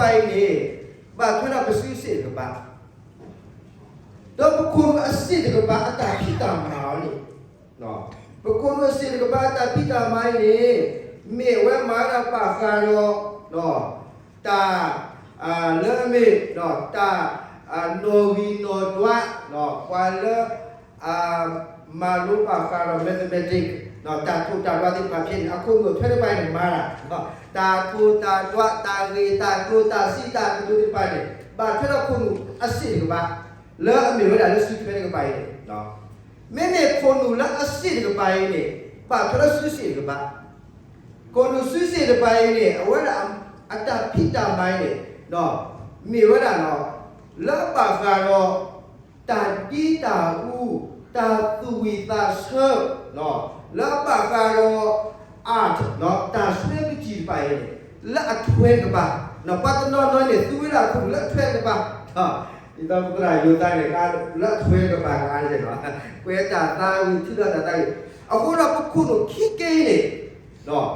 အံၤန့ၣ် ဘၣ်ထွဲဒီးပစုစ့ၣ်တကပၤ, ဒီးပခိၣ်နူာ်အစ့ၣ်တကပၤအတၢ်ဖံးတၢ်မၤအီၤန့ၣ်, ပခိၣ်နူာ်အစ့ၣ်တကပၤအတၢ်ဖံးတၢ်မၤအံၤန့ၣ် မ့ၢ်အဝဲမၤဝဲဒၣ်ဘၣ်ဃးဒီး တၢ် လၢအမ့ၢ် တၢ် နီၣ်ဂံၢ်နီၣ်ဒွး ပှၤလၢ မၤလိဘၣ်ဃးဒီး mathematics တၢ်ထိၣ်တၢ်ဒွးသ့ၣ်တဖၣ်ဖဲန့ၣ် အခိၣ်နူာ်ထွဲတကပၤအံၤန့ၣ်မၤတၢ်, တၢ်ထိၣ်တၢ်ဒွး တၢ်ဂ့ၢ်တၢ်ကျိၤ တၢ်စံးတၢ်ကတိၤသ့ၣ်တဖၣ်န့ၣ် ဘၣ်ထွဲဒီးခိၣ်နူာ်အစ့ၣ်တကပၤ လၢအမ့ၢ်ဝဲဒၣ်လၢစုထွဲတကပၤအံၤန့ၣ်, မ့မ့ၢ်ခိၣ်နူာ်လၢအစ့ၣ်တကပၤအံၤန့ၣ် ဘၣ်ထွဲဒီးစုစ့ၣ်တကပၤ, ခိၣ်နူာ်စုစ့ၣ်တကပၤအံၤန့ၣ် အဝဲဒၣ်အတၢ်ဖံးတၢ်မၤအံၤန့ၣ် မ့ၢ်ဝဲဒၣ် လၢအဘၣ်ဃးဒီး တၢ်ဒ့တၢ်အူ, တၢ်သူၣ်ဝံၣ်သးဆၢ, လၢအဘၣ်ဃးဒီး art တၢ်ဆှၢပတံၢ်တဖၣ်အံၤန့ၣ် လၢအထွဲတကပၤ, ပှၤတနီၤနီၤန့ၣ် သူဝဲဒၣ်ခိၣ်နူာ်လၢအထွဲတကပၤ, ဒ်သိးပသရၣ်ယိၤသးန့ၣ် လၢအထွဲတကပၤကါန့ၣ်, ကွဲးတၢ်သးဝံၣ် ထုးထီၣ်တၢ်သးဝံၣ်, အဃိဒီးပခိၣ်နူာ်ခံက့ၤအံၤန့ၣ်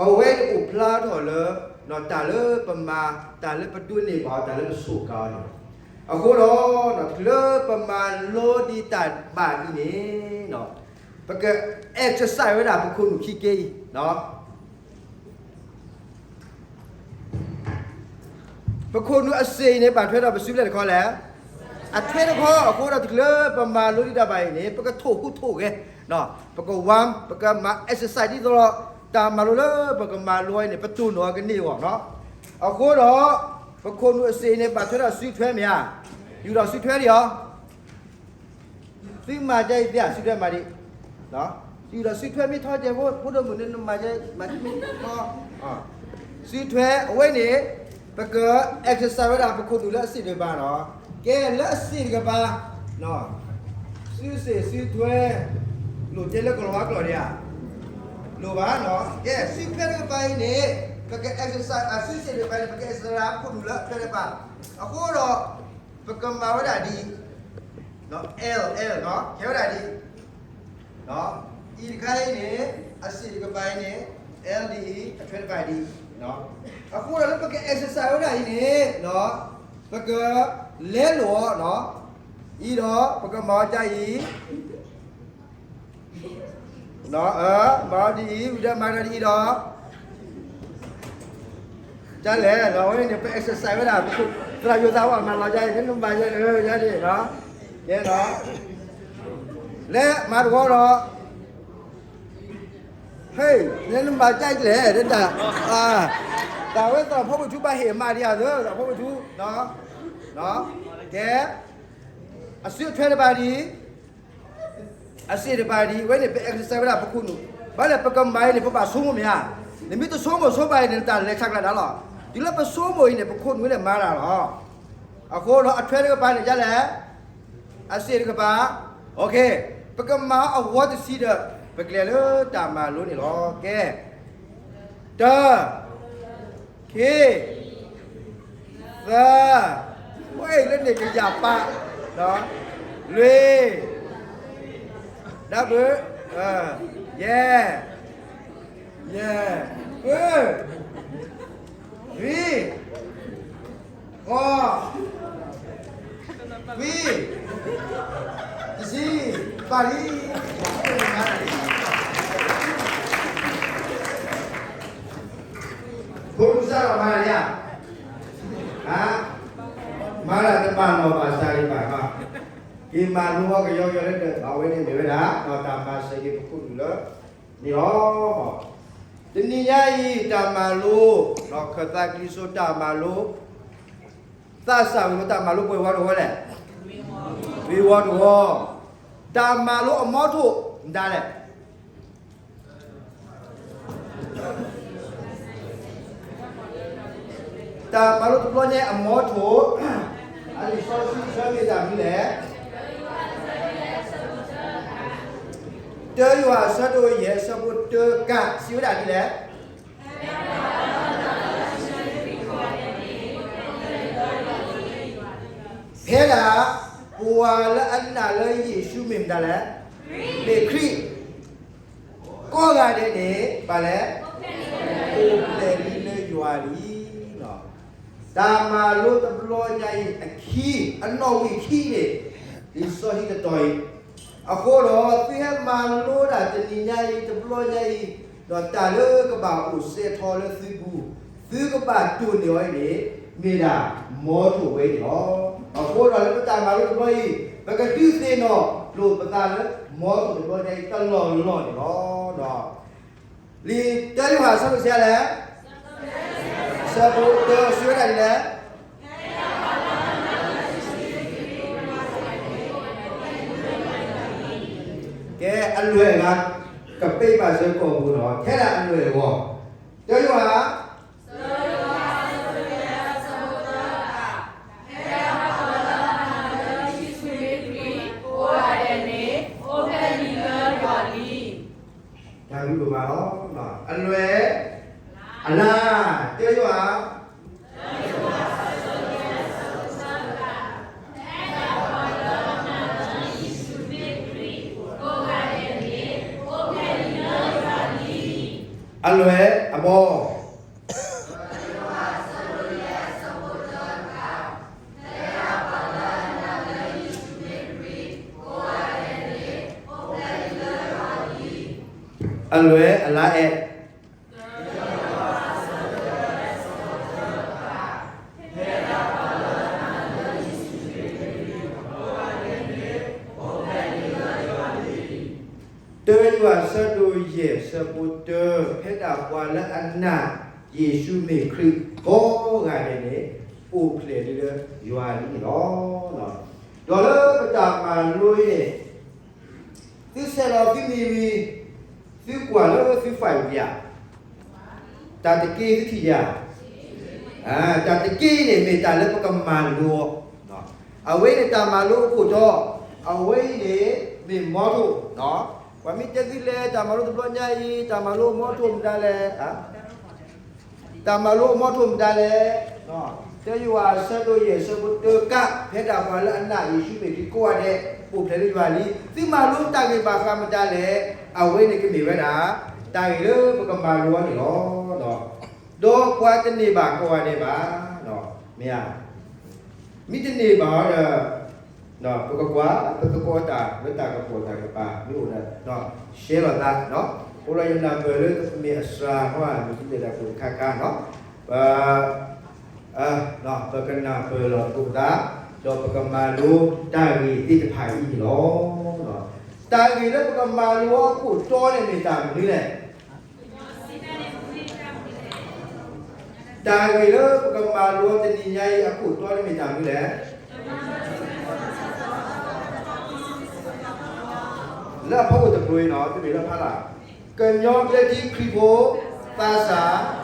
အဝဲန့ၣ်အိၣ်ဖျါထီၣ်လၢ တၢ်လၢပမၤ, တၢ်လၢပဒိးန့ၢ်ဘၣ်အီၤ, တၢ်လၢပဆိၣ်ကါအီၤန့ၣ်လီၤ. အဃိဒီး တချုးလၢပမၤလိဒံးတၢ်ဘၣ်အံၤန့ၣ် ပက exercise ဝဲဒၣ်ပခိၣ်နူာ်ခံက့ၤအံၤ, ပခိၣ်နူာ်အစ့ၣ်အံၤန့ၣ် ဘၣ်ထွဲဒီးပစုလဲၣ်တခီလဲၣ်, အထွဲတခီ, အဃိဒီးတချုးလၢပမၤလိဒံးတၢ်ဘၣ်အံၤန့ၣ် ပကထိၣ်ဟူးထိၣ်ဂဲၤ, ပကဝါ, ပကမၤ exercise ဒ်သိးဒီး တၢ်မၤလိလၢပကမၤလိအံၤန့ၣ် ပတိၢ်နီၣ်အီၤကန့ၢ်အဂီၢ်, အဃိဒီး ပခိၣ်နူာ်အစ့ၣ်အံၤန့ၣ် ဘၣ်ထွဲဒီးစုထွဲမ့ၢ်ဧါ, ယူၢ်ဒီးစုထွဲဒံးအီၤ သုမၤဒ်အံၤသ့ဧါ, စုထွဲမၤဒံး, ယူၢ်ဒီးစုထွဲမ့ၢ်ထီကဲးဖိ, ဖိဒိၣ်မုၣ်န့ၣ် နမၤဒ်အံၤ, မၤဒ်မ့ၢ်ထီ, စုထွဲအဝဲန့ၣ် ပက exercise ဝဲဒၣ်ပခိၣ်နူာ်လၢအစ့ၣ်တကပၤလီၤ. ကဲလၢအစ့ၣ်တကပၤ, စုစ့ၣ်စုထွဲ, လိၣ်တဲလၢကလီၤဝါကျိာ်ဒံးဧါ, လိၣ်ဘၣ်, ကဲစုထွဲတကပၤအံၤန့ၣ် ပက exercise အစုစ့ၣ်တကပၤန့ၣ် ပက exercise ပခိၣ်နူာ်လၢအထွဲတကပၤ, အဃိဒီး ပကမၤဝဲဒၣ်ဒ် L, L, ကဲဝဲဒၣ်ဒ် အံၤတခါအံၤန့ၣ် အစ့ၣ်တကပၤအံၤန့ၣ် L ဒ်အံၤ အထွဲတကပၤဒ်အံၤ, အဃိဒီးလၢပက exercise ဝဲဒၣ်အံၤန့ၣ် ပကလဲလိာ်အီၤ, အံၤဒီးပကမၤအီၤဒ်အံၤ မၤအီၤဒ်အံၤ, ဝံၤဒီးမၤဒီးဒ်အံၤဒီး ဒ်လဲၣ်, အဝဲန့ၣ် ပ exercise ဝဲဒၣ် သရၣ်ယိၤသးဝဲမၤလီၤဒ်အံၤ နမၤယဲန့ၣ်, ယဲန့ၣ်, ယဲဒီး လဲၤမၤတဝီဒီး ဟဲ, နမၤဒ်လဲၣ်, တၢ်, တၢ်ဝဲသရၣ်ဖိပထူဘၣ်ဟ့ၣ်မၤ ဒ်အံၤသၢ သရၣ်ဖိပထူ, ကဲ, အစုထွဲတကပၤဒ်အံၤ အစ့ၣ်တကပၤဒ်အံၤ အဝဲန့ၣ် ပ exercise ဝဲဒၣ်ပခိၣ်နူာ်, ဘၣ်လဲၣ် ပကမၤအံၤန့ၣ် ပဘၣ်ဆိကမိၣ်မ့ၢ်ဧါ, နမ့ၢ်တဆိကမိၣ်ဆိပာ်အံၤန့ၣ် နတၢ်လဲၤဆးကျၢၤဒၣ်လီၤ, တုၤလၢပဆိကမိၣ်အံၤန့ၣ် ပခိၣ်နူာ်ဝဲန့ၣ်မၤတၢ်လီၤ, အဃိဒီးအထွဲတကပၤန့ၣ် ဒ်လဲၣ်, အစ့ၣ်တကပၤ, ပကမၤအဝီတဆံဒီး ပကလဲၤလၢတၢ်မၤလိန့ၣ်လီၤ, ကဲ, တၢ ခံ, သၢ, ဝဲအံၤလၢန့ၣ်ကယၤပာ်, လွံၢ်, ဒၣ်ဘု, ယဲၢ်, ယဲၢ်, ဃု, နွံ, ဃိး, ခွံ, တဆံ, ဘၣ်လံ, ဖိလူၤစၢ်ဒီးမၤတၢ်ဧါ, မၤတၢ်တဘၣ်နီၢ်ဘၣ်စၢ်ဒံးဘၣ်, က့ၤမၤလိအီၤကယီကယီလၢ အဝဲန့ၣ်မ့ၢ်ဝဲဒၣ် တၢ်မၤစၢၤက့ၤပခိၣ်နူာ်လၢ န့ၣ်လီၤ. တနံၤညါအံၤ တၢ်မၤလိ ခၢၣ်သးကလံၤစိးတၢ်မၤလိ သးစၢ်ဝံၤတၢ်မၤလိပှဲၤဝီတဝီလဲၣ်, ဝံၤဝီတဝီ, တၢ်မၤလိအမီထိၣ် မတၤလဲၣ်. တၢ်မၤလိတဘျီညါအမီထိၣ် အလံာ်စီဆှံဆၢမ့ၢ်တၢ်မနုၤလဲၣ်. တၢယိၤဟၣ်အဆၢဒိၣ်ယဲၢ် အဆၢဖိတၢကး စံးဝဲဒၣ်ဒ်လဲၣ်. ဖဲဒၣ် ပှၤလၢအနာ်လၢယ့ၣ်ၡူးမ့ၢ်မတၤလဲၣ်, မ့ၢ်ခရံာ် ကိးဂၤဒဲးန့ၣ် ဘၣ်လဲၣ်, အိၣ်ဖျဲၣ်လံလၢယွၤလံ. တၢ်မၤလိတဘျီညါအံၤအခံ, အနီၣ်ဝံာ်ခံန့ၣ်, လံာ်စီဆှံတတီၤအံၤ, အဃိဒီး သုဟဲမၤလိဒၣ်တနံၤညါအံၤတဘျီညါအံၤ, ဒီးတၢ်လၢကဘၣ်အိၣ်စဲးထီၣ်လၢသုပူၤ, သုကဘၣ်တိၢ်န့ၢ်အီၤအံၤန့ၣ်, မ့ၢ်ဒၣ် မ်ထိၣ်ဝဲန့ၣ်လီၤ. အဃိဒီးလၢပတၢ်မၤလိတဘျီအံၤ, ပကဒုးသ့ၣ်နီၣ်လိာ်ပသးလၢ မ်ထိၣ်တဘျီညါအံၤတလီၢ်လီၢ်န့ၣ်လီၤ. လံာ်တၢယိၤဟၣ်အဆၢဒိၣ်ဆံးလဲၣ်, အဆၢဖိတၢစံးဝဲဒၣ်ဒ်လဲၣ်. ကဲအလွဲၢ်အဂၤ, ကပ့းဘၣ်စၢၤကိာ်ပူၤနီၤ, ထဲဒၣ်အလွဲၢ်အဂီၢ်, တၢယိၤဟၣ် တၢ်ဂ့ၢ်ဒိၣ်မးလီၤ. အလွဲၢ်အလါ, တၢယိၤဟၣ် အလွဲၢ်အဘီ အလွဲၢ်အလါအဲၣ်, တၢယိၤဟၣ်အဆၢဒိၣ်ယဲၢ် အဆၢဖိတၢ, ဖဲဒၣ်ပှၤလၢအနာ်ယ့ၣ်ၡူးမ့ၢ်ခရံာ်ကိးဂၤဒဲးန့ၣ်, အိၣ်ဖျဲၣ်လံလၢယွၤအလံန့ၣ်လီၤ. ဒီးလၢပတၢ်မၤလိအံၤန့ၣ် သုဆဲးလီၤသုမံၤဝံၤ, သုကွၢ်လၢသု phone ဧါ, တၢ်တက့ၢ်သုထံၣ်ဧါ, တၢ်တက့ၢ်အံၤန့ၣ် မ့ၢ်တၢ်လၢပကမၤလိအီၤ, အဝဲအံၤန့ၣ်တၢ်မၤလိအခိၣ်တီ, အဝဲအံၤန့ၣ် မ့ၢ်မ်ထိၣ်, ပှၤမ့ၢ်တဲသုလဲၣ် တၢ်မၤလိတဘျီညါအံၤ တၢ်မၤလိမ်ထိၣ်မတၤလဲၣ် တၢ်မၤလိအမ်ထိၣ်မတၤလဲၣ်, တၢယိၤဟၣ်အဆၢဒိၣ်ယဲၢ် အဆၢဖိတၢကး, ဖဲဒၣ်ပှၤလၢအနာ်ယ့ၣ်ၡူးမ့ၢ်ခရံာ်ကိးဂၤဒဲး အိၣ်ဖျဲၣ်လၢယွၤအလံ, သုမၤလိတၢ်ဂ့ၢ်ဘၣ်ဃးမတၤလဲၣ်, အဝဲန့ၣ်ကမ့ၢ်ဝဲဒၣ် တၢ်ဂ့ၢ်လၢပကမၤလိအီၤန့ၣ်လီၤ. ဒီးပှၤတန့ၢ်ဘၣ်ကိးဂၤဒဲးဘၣ်, မ့ၢ်ဧါ, မ့ၢ်တန့ၢ်ဘၣ်ဒီး ပကကွၢ် ပသကိးတၢ်လၢတၢ်ကပိာ်တၢ်ကပၤ မ့ၢ်အိၣ်ဒီး ရှဲလိာ်သး, အဃိဒီးယနၢ်ပၢၢ်လၢပမ့ၢ်အစှၤဟီ မ့ၢ်တမ့ၢ်ဒၣ်ကိးတခါခါနီၤ, ပ ပကနၢ်ပၢၢ်လီၤသကိးပသး, ဒီးပကမၤလိတၢ်ဂ့ၢ်သ့ၣ်တဖၣ်အံၤန့ၣ်လီၤ. တၢ်ဂ့ၢ်လၢပကမၤလိအခိၣ်တီန့ၣ်မ့ၢ်တၢ်မနုၤလဲၣ်. တၢ်ဂ့ၢ်လၢပကမၤလိတနံၤညါအံၤအခိၣ်တီန့ၣ်မ့ၢ်တၢ်မနုၤလဲၣ်. လၢအဖီခိၣ်တဘိအံၤနီၤ တမ့ၢ်လၢဖးလၢ်, ကညီဘျၢထံခရံာ်ဖိသးစၢ်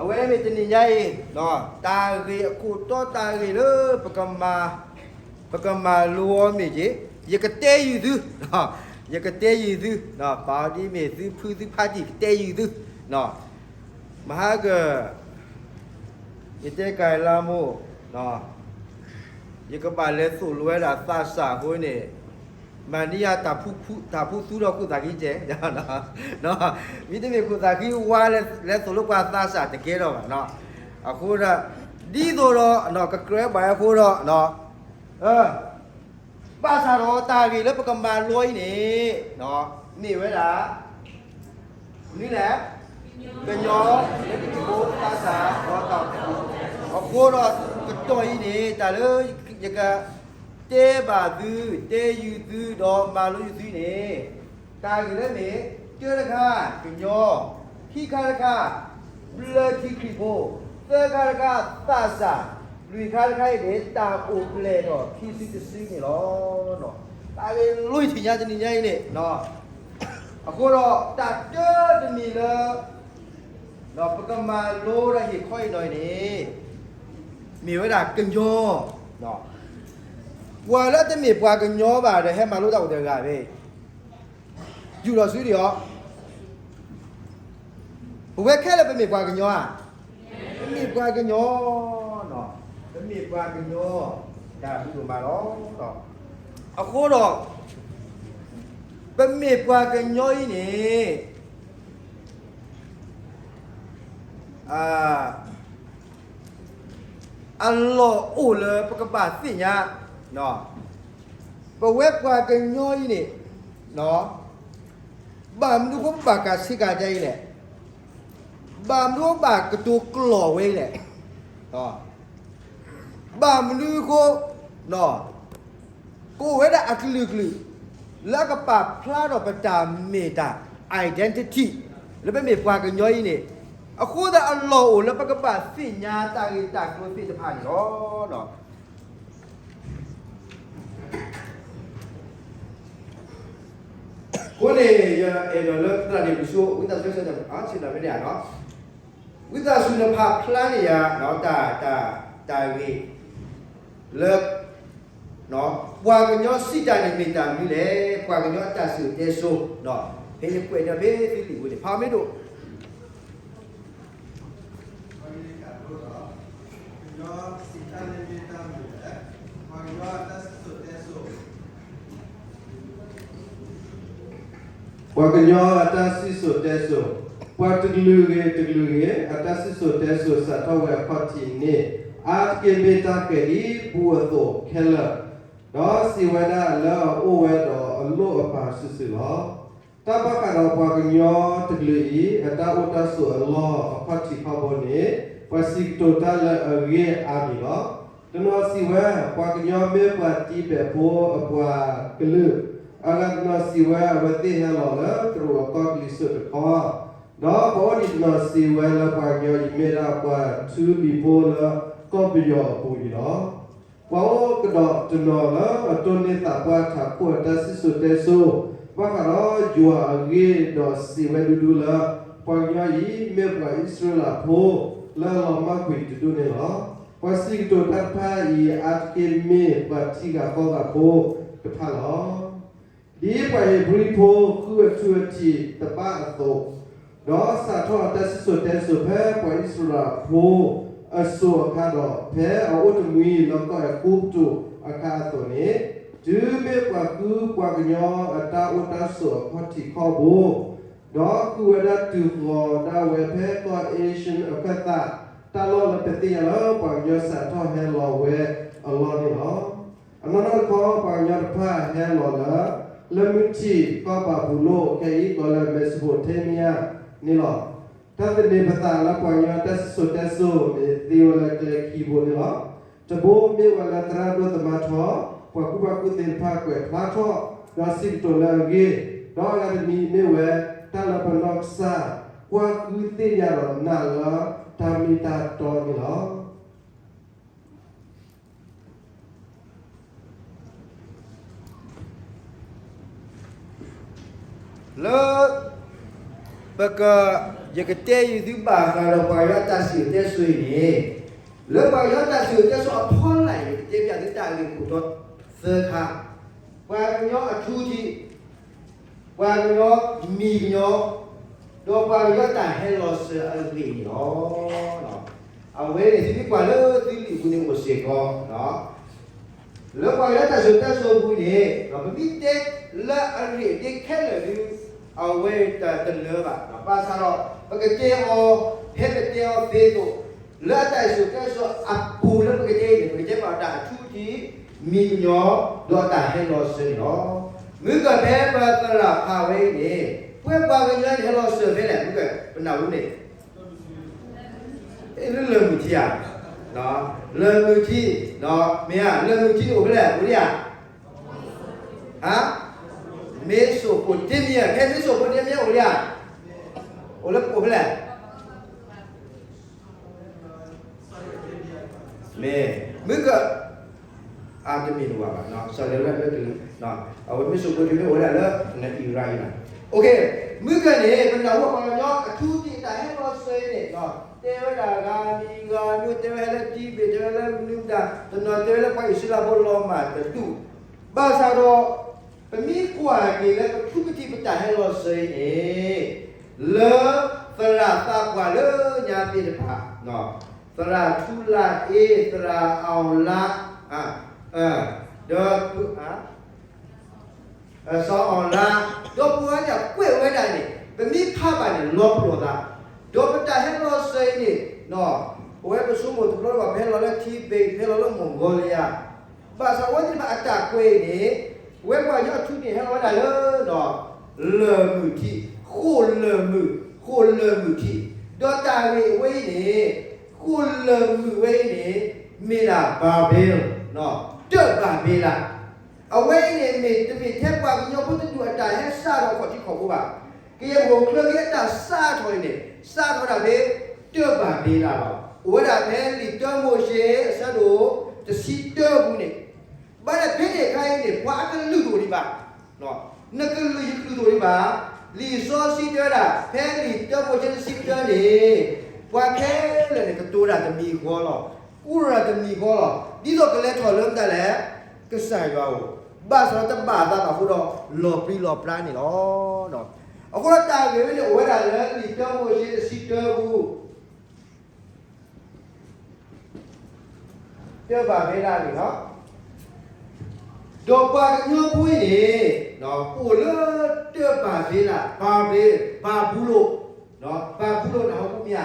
အဝဲမ့ၢ်တနံၤညါအံၤ တၢ်ဂ့ၢ်အခိၣ်တီ တၢ်ဂ့ၢ်လၢပကမၤ ပကမၤလိအီၤမ့ၢ်ဂ့ၤ, ယကတဲယုာ်သု, ယကတဲယုာ်သု, ပာ်အီၤဒ်မ့ၢ်သုဖုသုဖးတံၢ် ကတဲယုာ်သု, မဟါက ယတဲကၤလါမိၢ်, ယကဘၣ်လဲၤသိၣ်လိဝဲဒၣ်သးစၢ်အဃိန့ၣ်, မၤန့ၢ်ယၤတၢ်ဖူသူထီၣ်ခိၣ်သၣ်ခံကဲ, မ့တမ့ၢ်ခိၣ်သၣ်ခံဝါလဲၤသိၣ်လိပှၤသးစၢ်တကဲထီၣ်ဘၣ်. အဃိဒီး ဒ်သိးဒီး ကကြၢးဘၣ်အဃိဒီး ဘၣ်ဆၣ်ဒီးတၢ်ဂ့ၢ်လၢပကမၤလိအံၤန့ၣ် မ့ၢ်ဝဲဒၣ် မနုၤလဲၣ်, ကညီဘျၢထံခရံာ်ဖိသးစၢ် အဃိဒီး ကတီၢ်အံၤန့ၣ် တၢ်လၢယကတဲဘၣ်သု တဲယုာ်သု ဒီးမၤလိယုာ်သုန့ၣ် တၢ်ဂ့ၢ်လၢမ့ၢ် တၢတခါ ကညီ, ခံခါတခါ ဘျၢထံခရံာ်ဖိ, သၢခါတခါ သးစၢ်, လွံၢ်ခါတခါအံၤန့ၣ် တၢ်အိၣ်ဖျဲၣ်ထီၣ်ခံစုတစုန့ၣ်လီၤ. တၢ်ဂ့ၢ်လိၣ်ထံၣ်ညါတနံၤညါအံၤန့ၣ်, အဃိဒီးတၢ်တၢတမံၤလၢ ပကမၤလိတၢ်ဟ့ၣ်ခီအံၤန့ၣ်, မ့ၢ်ဝဲဒၣ်ကညီ, ပှၤလၢတမ့ၢ်ပှၤကညီဘၣ်ဒီး ဟဲမၤလိတၢ်အိၣ်တဂၤဘၣ်, ယူၢ်ထီၣ်စုဒံးအီၤ, ပဝဲခဲလၢာ်ပမ့ၢ်ပှၤကညီဧါ, ပမ့ၢ်ပှၤကညီ, ပမ့ၢ်ပှၤကညီ, တၢ်ဘျုးဒိၣ်မးလီၤ. အဃိဒီး ပမ့ၢ်ပှၤကညီအံၤန့ၣ် အလီၢ်အိၣ်လၢပကဘၣ်သ့ၣ်ညါ, ပဝဲပှၤကညီအံၤန့ၣ်, ဘၣ်မနုၤအဃိပဘၣ်ကးဆ့ကၤဒဲအံၤလဲၣ်, ဘၣ်မနုၤအဃိဘၣ်ကတိၤကျိာ်ဝဲအံၤလဲၣ်, ဘၣ်မနုၤအဃိ ကအိၣ်ဝဲဒၣ်အကလုာ်ကလုာ် လၢအကပာ်ဖျါထီၣ်ပတၢ်မ့ၢ်တၢ် identity လၢပမ့ၢ်ပှၤကညီအံၤန့ၣ်, အဃိသတးအလီၢ်အိၣ်လၢပကဘၣ်သ့ၣ်ညါတၢ်ဂ့ၢ်တၢ်ကျိၤသ့ၣ်တဖၣ်န့ၣ်လီၤ. အဃိန့ၣ် ယအဲၣ်ဒိးလၢသရၣ်န့ၣ် ပဆိ ဝံသးစူၤ ဆ့ၣ်နီၤဖဲန့ၣ်ဧါ, ဝံသးစူၤနဖးဖျါန့ၢ်ယၤ တၢ် တၢ်ဂ့ၢ် လၢ ပှၤကညီစံးတၢ်န့ၣ်မ့ၢ်တၢ်မနုၤလဲၣ်, ပှၤကညီအတၢ်စံၣ်စိၤတဲစိၤ, ဖဲယကွဲးန့ၢ်ဖဲသုလံာ်ပူၤန့ၣ် ဖးမ့ၢ်ဒိၣ် ပှၤကညီစံးတၢ်န့ၣ်မ့ၢ်တၢ်မနုၤလဲၣ်, ပှၤကညီအတၢ်စံၣ်စိၤတဲစိၤ, ပှၤကညီအတၢ်စံၣ်စိၤတဲစိၤ, ပှၤတကလုာ်ဂ့ၤတကလုာ်ဂ့ၤ အတၢ်စံၣ်စိၤတဲစိၤစးထီၣ်ဝဲအခီၣ်ထံးန့ၣ် အါတက့ၢ်မ့ၢ်တၢ်ဃဲၤဒ်ပူအသိးခဲလၢာ်, ဒီးစံးဝဲဒၣ်လၢအအိၣ်ဝဲဒီးအလိၣ်အပာ်စုာ်စုာ်လီၤ. တၢ်ဘၣ်ဃးဒီးပှၤကညီတကလုာ်အံၤ အတၢ်အိၣ်တၢ်ဆိးအလီၢ်အခီၣ်ထံးခီၣ်ဘိန့ၣ် ပှၤစံးကတိၤတၢ်လၢအဂ့ၢ်အါမံၤလီၤ. တနီၤစံးဝဲ ပှၤကညီမ့ၢ်ပှၤတံဘဲးဖိအပှၤကလုာ်, အဂၤတနီၤစံးဝဲအဝဲသ့ၣ်ဟဲလီၤလၢတရူးအကီၢ်ကလံၤစိးတခီ, ဒီးပှၤအိၣ်ဒံးတနီၤစံးဝဲလၢပှၤကညီအံၤမ့ၢ်ဒၣ်ပှၤထူလံၤဖိလၢကီၢ်ပယီၤအပူၤအံၤလီၤ. ပှၤအိၣ်ကဒီးတနီၤလၢအတိၢ်န့ၢ်သးပှၢ်ထးခိၣ်အတၢ်စံၣ်စိၤတဲစိၤ ဘၣ်ဃးဒီးယွၤအဂ့ၢ်ဒီးစံးဝဲဒူဒူလၢ ပှၤကညီအံၤမ့ၢ်ပှၤအံၣ်စရ့လးဖိလၢအလီၤမၢ်ကွံာ်တဒူၣ်န့ၣ်လီၤ. ပှၤစံးကတိၤတၢ်တဖၣ်အံၤ အါတက့ၢ်မ့ၢ်ပှၤထံဂၤကီၢ်ဂၤဖိတဖၣ်လီၤ. ဒ်ပှၤဧ့ၤဘြံၤဖိဃုအထူအထံးတဘၣ်အသိး, ဒီးစးထီၣ်အတၢ်စံၣ်စိၤတဲစိၤဖဲပှၤအံၣ်စရ့လးဖိအစိၤအခါဒီး ဖဲအအိၣ်တမှံၤလၢကီၢ်အဲၤကူပတူးအခါအသိးန့ၣ်, တုၤမ့ၢ်ပှၤဃုပှၤကညီအတၢ်အိၣ်တၢ်ဆိးအခီၣ်ထံးခီၣ်ဘိ ဒီးဃုဝဲဒၣ်တုၤဃီၤဒၣ်ဝဲဖဲကီၢ် Asian အခၢၣ်သး တၢ်လီၢ်လၢပသ့ၣ်ညါလၢပှၤကညီစးထီၣ်ဟဲလီၤဝဲအလီၢ်န့ၣ်လီၤ. အနီၢ်နီၢ်တခီ ပှၤကညီတဖၣ်ဟဲလီၤလၢ လၢမုၢ်ထံးကီၢ်ဘၤဘူၤလိၣ် ခဲအံၤကိးလၢ Mesopotamia န့ၣ်လီၤ. တၢ်သန့ၤပသးလၢပှၤကညီတၢ်စံၣ်စိၤတဲစိၤန့ၣ် သ့ဝဲလၢကျဲခံဘိန့ၣ်လီၤ. တဘိမ့ၢ်ဝဲလၢသရၣ်ဒိၣ်သမါထီ, ပှၤကူၣ်ဘၣ်ကူၣ်သ့တဖၣ်ကွဲးဖျါထီၣ် ဒီးစံးကတိၤလၢအဂ့ၢ်, ဒီးအဂၤတမံၤမ့ၢ်ဝဲ တၢ်လၢပနီၢ်ကစၢ် ကွၢ်ဃုသ့ၣ်ညါဒီးနာ်လၢတၢ်မ့ၢ်တၢ်တီန့ၣ်လီၤ. လၢ ပက ယကတဲယုာ်သုဘၣ်ဃးဒီးပှၤကညီတၢ်စံၣ်စိၤတဲစိၤအံၤန့ၣ်, လၢပှၤကညီတၢ်စံၣ်စိၤတဲစိၤအဖီလာ်အံၤန့ၣ် ယကတဲပျးသုတၢ်ဂ့ၢ်ခိၣ်တီသၢခါ, ပှၤကညီအထူအထံး, ပှၤကညီမံၤကညီ, ဒီးပှၤကညီတၢ်ဟဲလီၤစၢၤအဂ့ၢ်န့ၣ်လီၤ. အဝဲန့ၣ် သုမ့ၢ်ကွၢ်လၢသုလံာ်ပူၤန့ၣ်အိၣ်စ့ၢ်ကီး လၢပှၤကညီတၢ်စံၣ်စိၤတဲစိၤအပူၤန့ၣ် ပမ့ၢ်တဲလၢအဂ့ၢ်အကျိၤခဲလၢာ်ဒီး အဝဲတလၢဘၣ်. ဘၣ်ဆၣ်ဒီး ပကတဲအီၤ ဖဲပတဲအီၤသ့အသိး လၢအတၢ်စံၣ်စိၤတဲစိၤအပူၤလၢပကတဲအံၤန့ၣ် ပကတဲဘၣ်တၢ်အထူအထံး မံၤကညီ ဒီးအတၢ်ဟဲလီၤစၢၤန့ၣ်လီၤ. မ့ၢ်ကဖဲပသရၣ်ဖးဝဲအံၤန့ၣ် ပှၤပှၤကညီဟဲလီၤစၢၤဖဲလဲၣ် မ့ၢ်ကပနၢ်ဟူန့ၣ် လၢလၢၢ်မုၢ်ထံဧါ, လၢၢ်မုၢ်ထံ, မ့ၢ်ဧါ, လၢၢ်မုၢ်ထံန့ၣ်အိၣ်ဖဲလဲၣ် အိၣ်ဒံးဧါ, ဟါ, Mesopotamia, ဖဲ Mesopotamia အိၣ်လံဧါ, အိၣ်လၢအိၣ်ဖဲလဲၣ်, မ့ၢ် မုၢ်ကၢ အတမ့ၢ်တဝၤဘၣ်, စီၤလ့လၢလၢကလံၤ, အဝဲ Mesopotamia အိၣ်ဝဲဒၣ်လၢ Iraq အံၤဘၣ်. မုၢ်ကၢန့ၣ် ပနၢ်ဟူပှၤကညီအထူအထံး အတၢ်ဟဲလီၤစၢၤအံၤန့ၣ်, တဲဝဲဒၣ်ဂၤမံၤဂၤမံၤ, တဲဝဲဟဲလၢ Tibet, တဲဝဲလၢမနုၤမတၤ, တနီၤတဲဝဲလၢပှၤအံၣ်စရ့လးဖိလီၤမၢ်တဒူၣ်, ဘၣ်ဆၣ်ဒီး ပမ့ၢ်ကွၢ်က့ၤလၢပထူပထံးပတၢ်ဟဲလီၤစၢၤအံၤန့ၣ်, လၢသရၣ်သးပှၢ်လၢညါသ့ၣ်တဖၣ်, သရၣ်ထူလၢ်အ့, သရၣ်အီၣ်လါ, ဒီး စီၤအီၣ်လါ, ဒီးပဝဲဒၣ်ကွဲးဝဲဒၣ်န့ၣ် ပမ့ၢ်ဖးဘၣ်န့ၣ် လီၤပလိာ်သး, ဒီးပတၢ်ဟဲလီၤစၢၤအံၤန့ၣ်, ပဝဲပဆိကမိၣ်တဘျီဘၣ် ပဟဲလီၤလၢ Tibet, ဟဲလီၤလၢ Mongolia, ဘၣ်ဆၣ်ဝဲသ့ၣ်တဖၣ်အတၢ်ကွဲးအံၤန့ၣ်, ပဝဲပှၤကညီအထူန့ၣ်ဟဲလီၤဝဲဒၣ်လၢ လၢၢ်မုၢ်ထံး, ဃိာ်လၢၢ်မုၢ်, ဃိာ်လၢၢ်မုၢ်ထံး, ဒီးတၢ်ဂ့ၢ်အဝဲအံၤန့ၣ်, ဃိာ်လၢၢ်မုၢ်ဝဲအံၤန့ၣ်, မ့ၢ်ဒၣ် Babel, တၢၢ်ဘၤဘ့လး, အဝဲအံၤန့ၣ် မ့ၢ်တမ့ၢ်ထဲပှၤကညီဖိတဒူၣ်အတၢ်ဟဲစးထီၣ်ခီၣ်ထံးခီၣ်ဘိဘၣ်. ကယဲၢ်ပအိၣ်ချၢက့ၤအတၢ်စးထီၣ်အံၤန့ၣ် စးထီၣ်ဝဲဒၣ်ဖဲ တၢၢ်ဘၤဘ့လးလီၤ. အိၣ်ဝဲဒၣ်ဖဲလံာ်တၢမိၤၡ့ အဆၢဒိၣ်တဆံတၢပူၤန့ၣ်, ဘၣ်ဆၣ်ဖဲန့ၣ်အခါအံၤန့ၣ် ပှၤအကလုာ်တအိၣ်ဒံးဘၣ်, နကလုာ်ယကလုာ်တအိၣ်ဒံးဘၣ်. လံာ်စီဆှံတဲဝဲဒၣ် ဖဲလံာ်တၢမိၤၡ့တဆံတၢန့ၣ်, ပှၤခဲလၢာ်န့ၣ် ကတိၤတၢ်တမံၤဃီလီၤ, ကူၣ်တၢ်တမံၤဃီလီၤ. ဒ်သိးကလဲၤထီၣ်လၢမတၤလဲၣ်, ကစၢ်ယွၤအအိၣ်, ဘၣ်ဆၣ်ဒီးတဘၣ်အသးဘၣ်အဃိဒီး လီၤပြံလီၤပြါန့ၣ်လီၤ. အဃိဒီးတၢ်ဂ့ၢ်ဝဲန့ၣ် အိၣ်ဝဲဒၣ်လၢလံာ်တၢမိၤၡ့တဆံတၢပူၤ တၢ်ဘၤဘ့လးန့ၣ်လီၤ. ဒီးပှၤကညီဖိအံၤန့ၣ် အိၣ်လၢတၢ်ဘၤဘ့လး, ဘၤဘ့, ဘၤဘူလိၣ်, ဘၤဘူလိၣ်နၢ်ဟူမ့ၢ်ဧါ.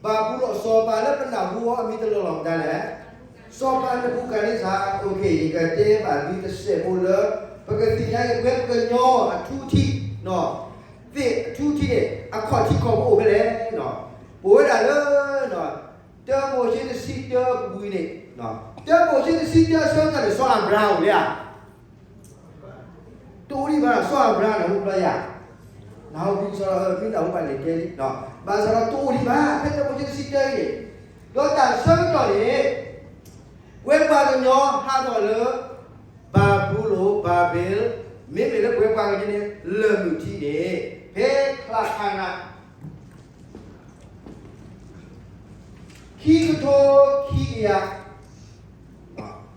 ဘၤဘူလိၣ် စီၤပၤလၢပနၢ်ဟူအီၤအမံၤတလီၢ်လီၢ်မတၤလဲၣ်, စီၤပၤနဘူၤခၣ်နံစၢ်, ယကတဲဘၣ်သုတစဲးဖိလၢ ပကသ့ၣ်ညါက့ၤပှၤကညီအထူအထံး, သ့ၣ်အထူအထံးန့ၣ် အခီၣ်ထံးခီၣ်ဘိအိၣ်ဖဲလဲၣ်, ပဝဲဒၣ်လၢ တၢမိၤၡ့တဆံတၢပူၤန့ၣ်, တၢမိၤၡ့တဆံတၢဆၢကတီၢ်န့ၣ် စီၤအၤဘြၤဟၣ်အိၣ်လံဧါ. တအိၣ်ဒံးဘၣ်, စီၤအၤဘြၤဟၣ်နၢ်ဟူဘျီယၤ, နၢ်ဟူဘျီစီၤမ့ၢ်နၢ်ဟူဘၣ်န့ၣ်ကဲလံ, ဘၣ်ဆၣ်ဒီးတအိၣ်ဒံးဘၣ် ဖဲတၢမိၤၡ့တဆံတၢအံၤန့ၣ်, ဒီးတၢ်ဆၢကတီၢ်န့ၣ် ပဝဲပှၤကညီဟးထီၣ်လၢ ဘၤဘူလိၣ်, ဘၤဘ့လ်, မ့မ့ၢ်လၢပဝဲပှၤကညီန့ၣ် လၢၢ်မုၢ်ထံးန့ၣ် ဖဲချါခါနါ ခံကထိခံကယၤ,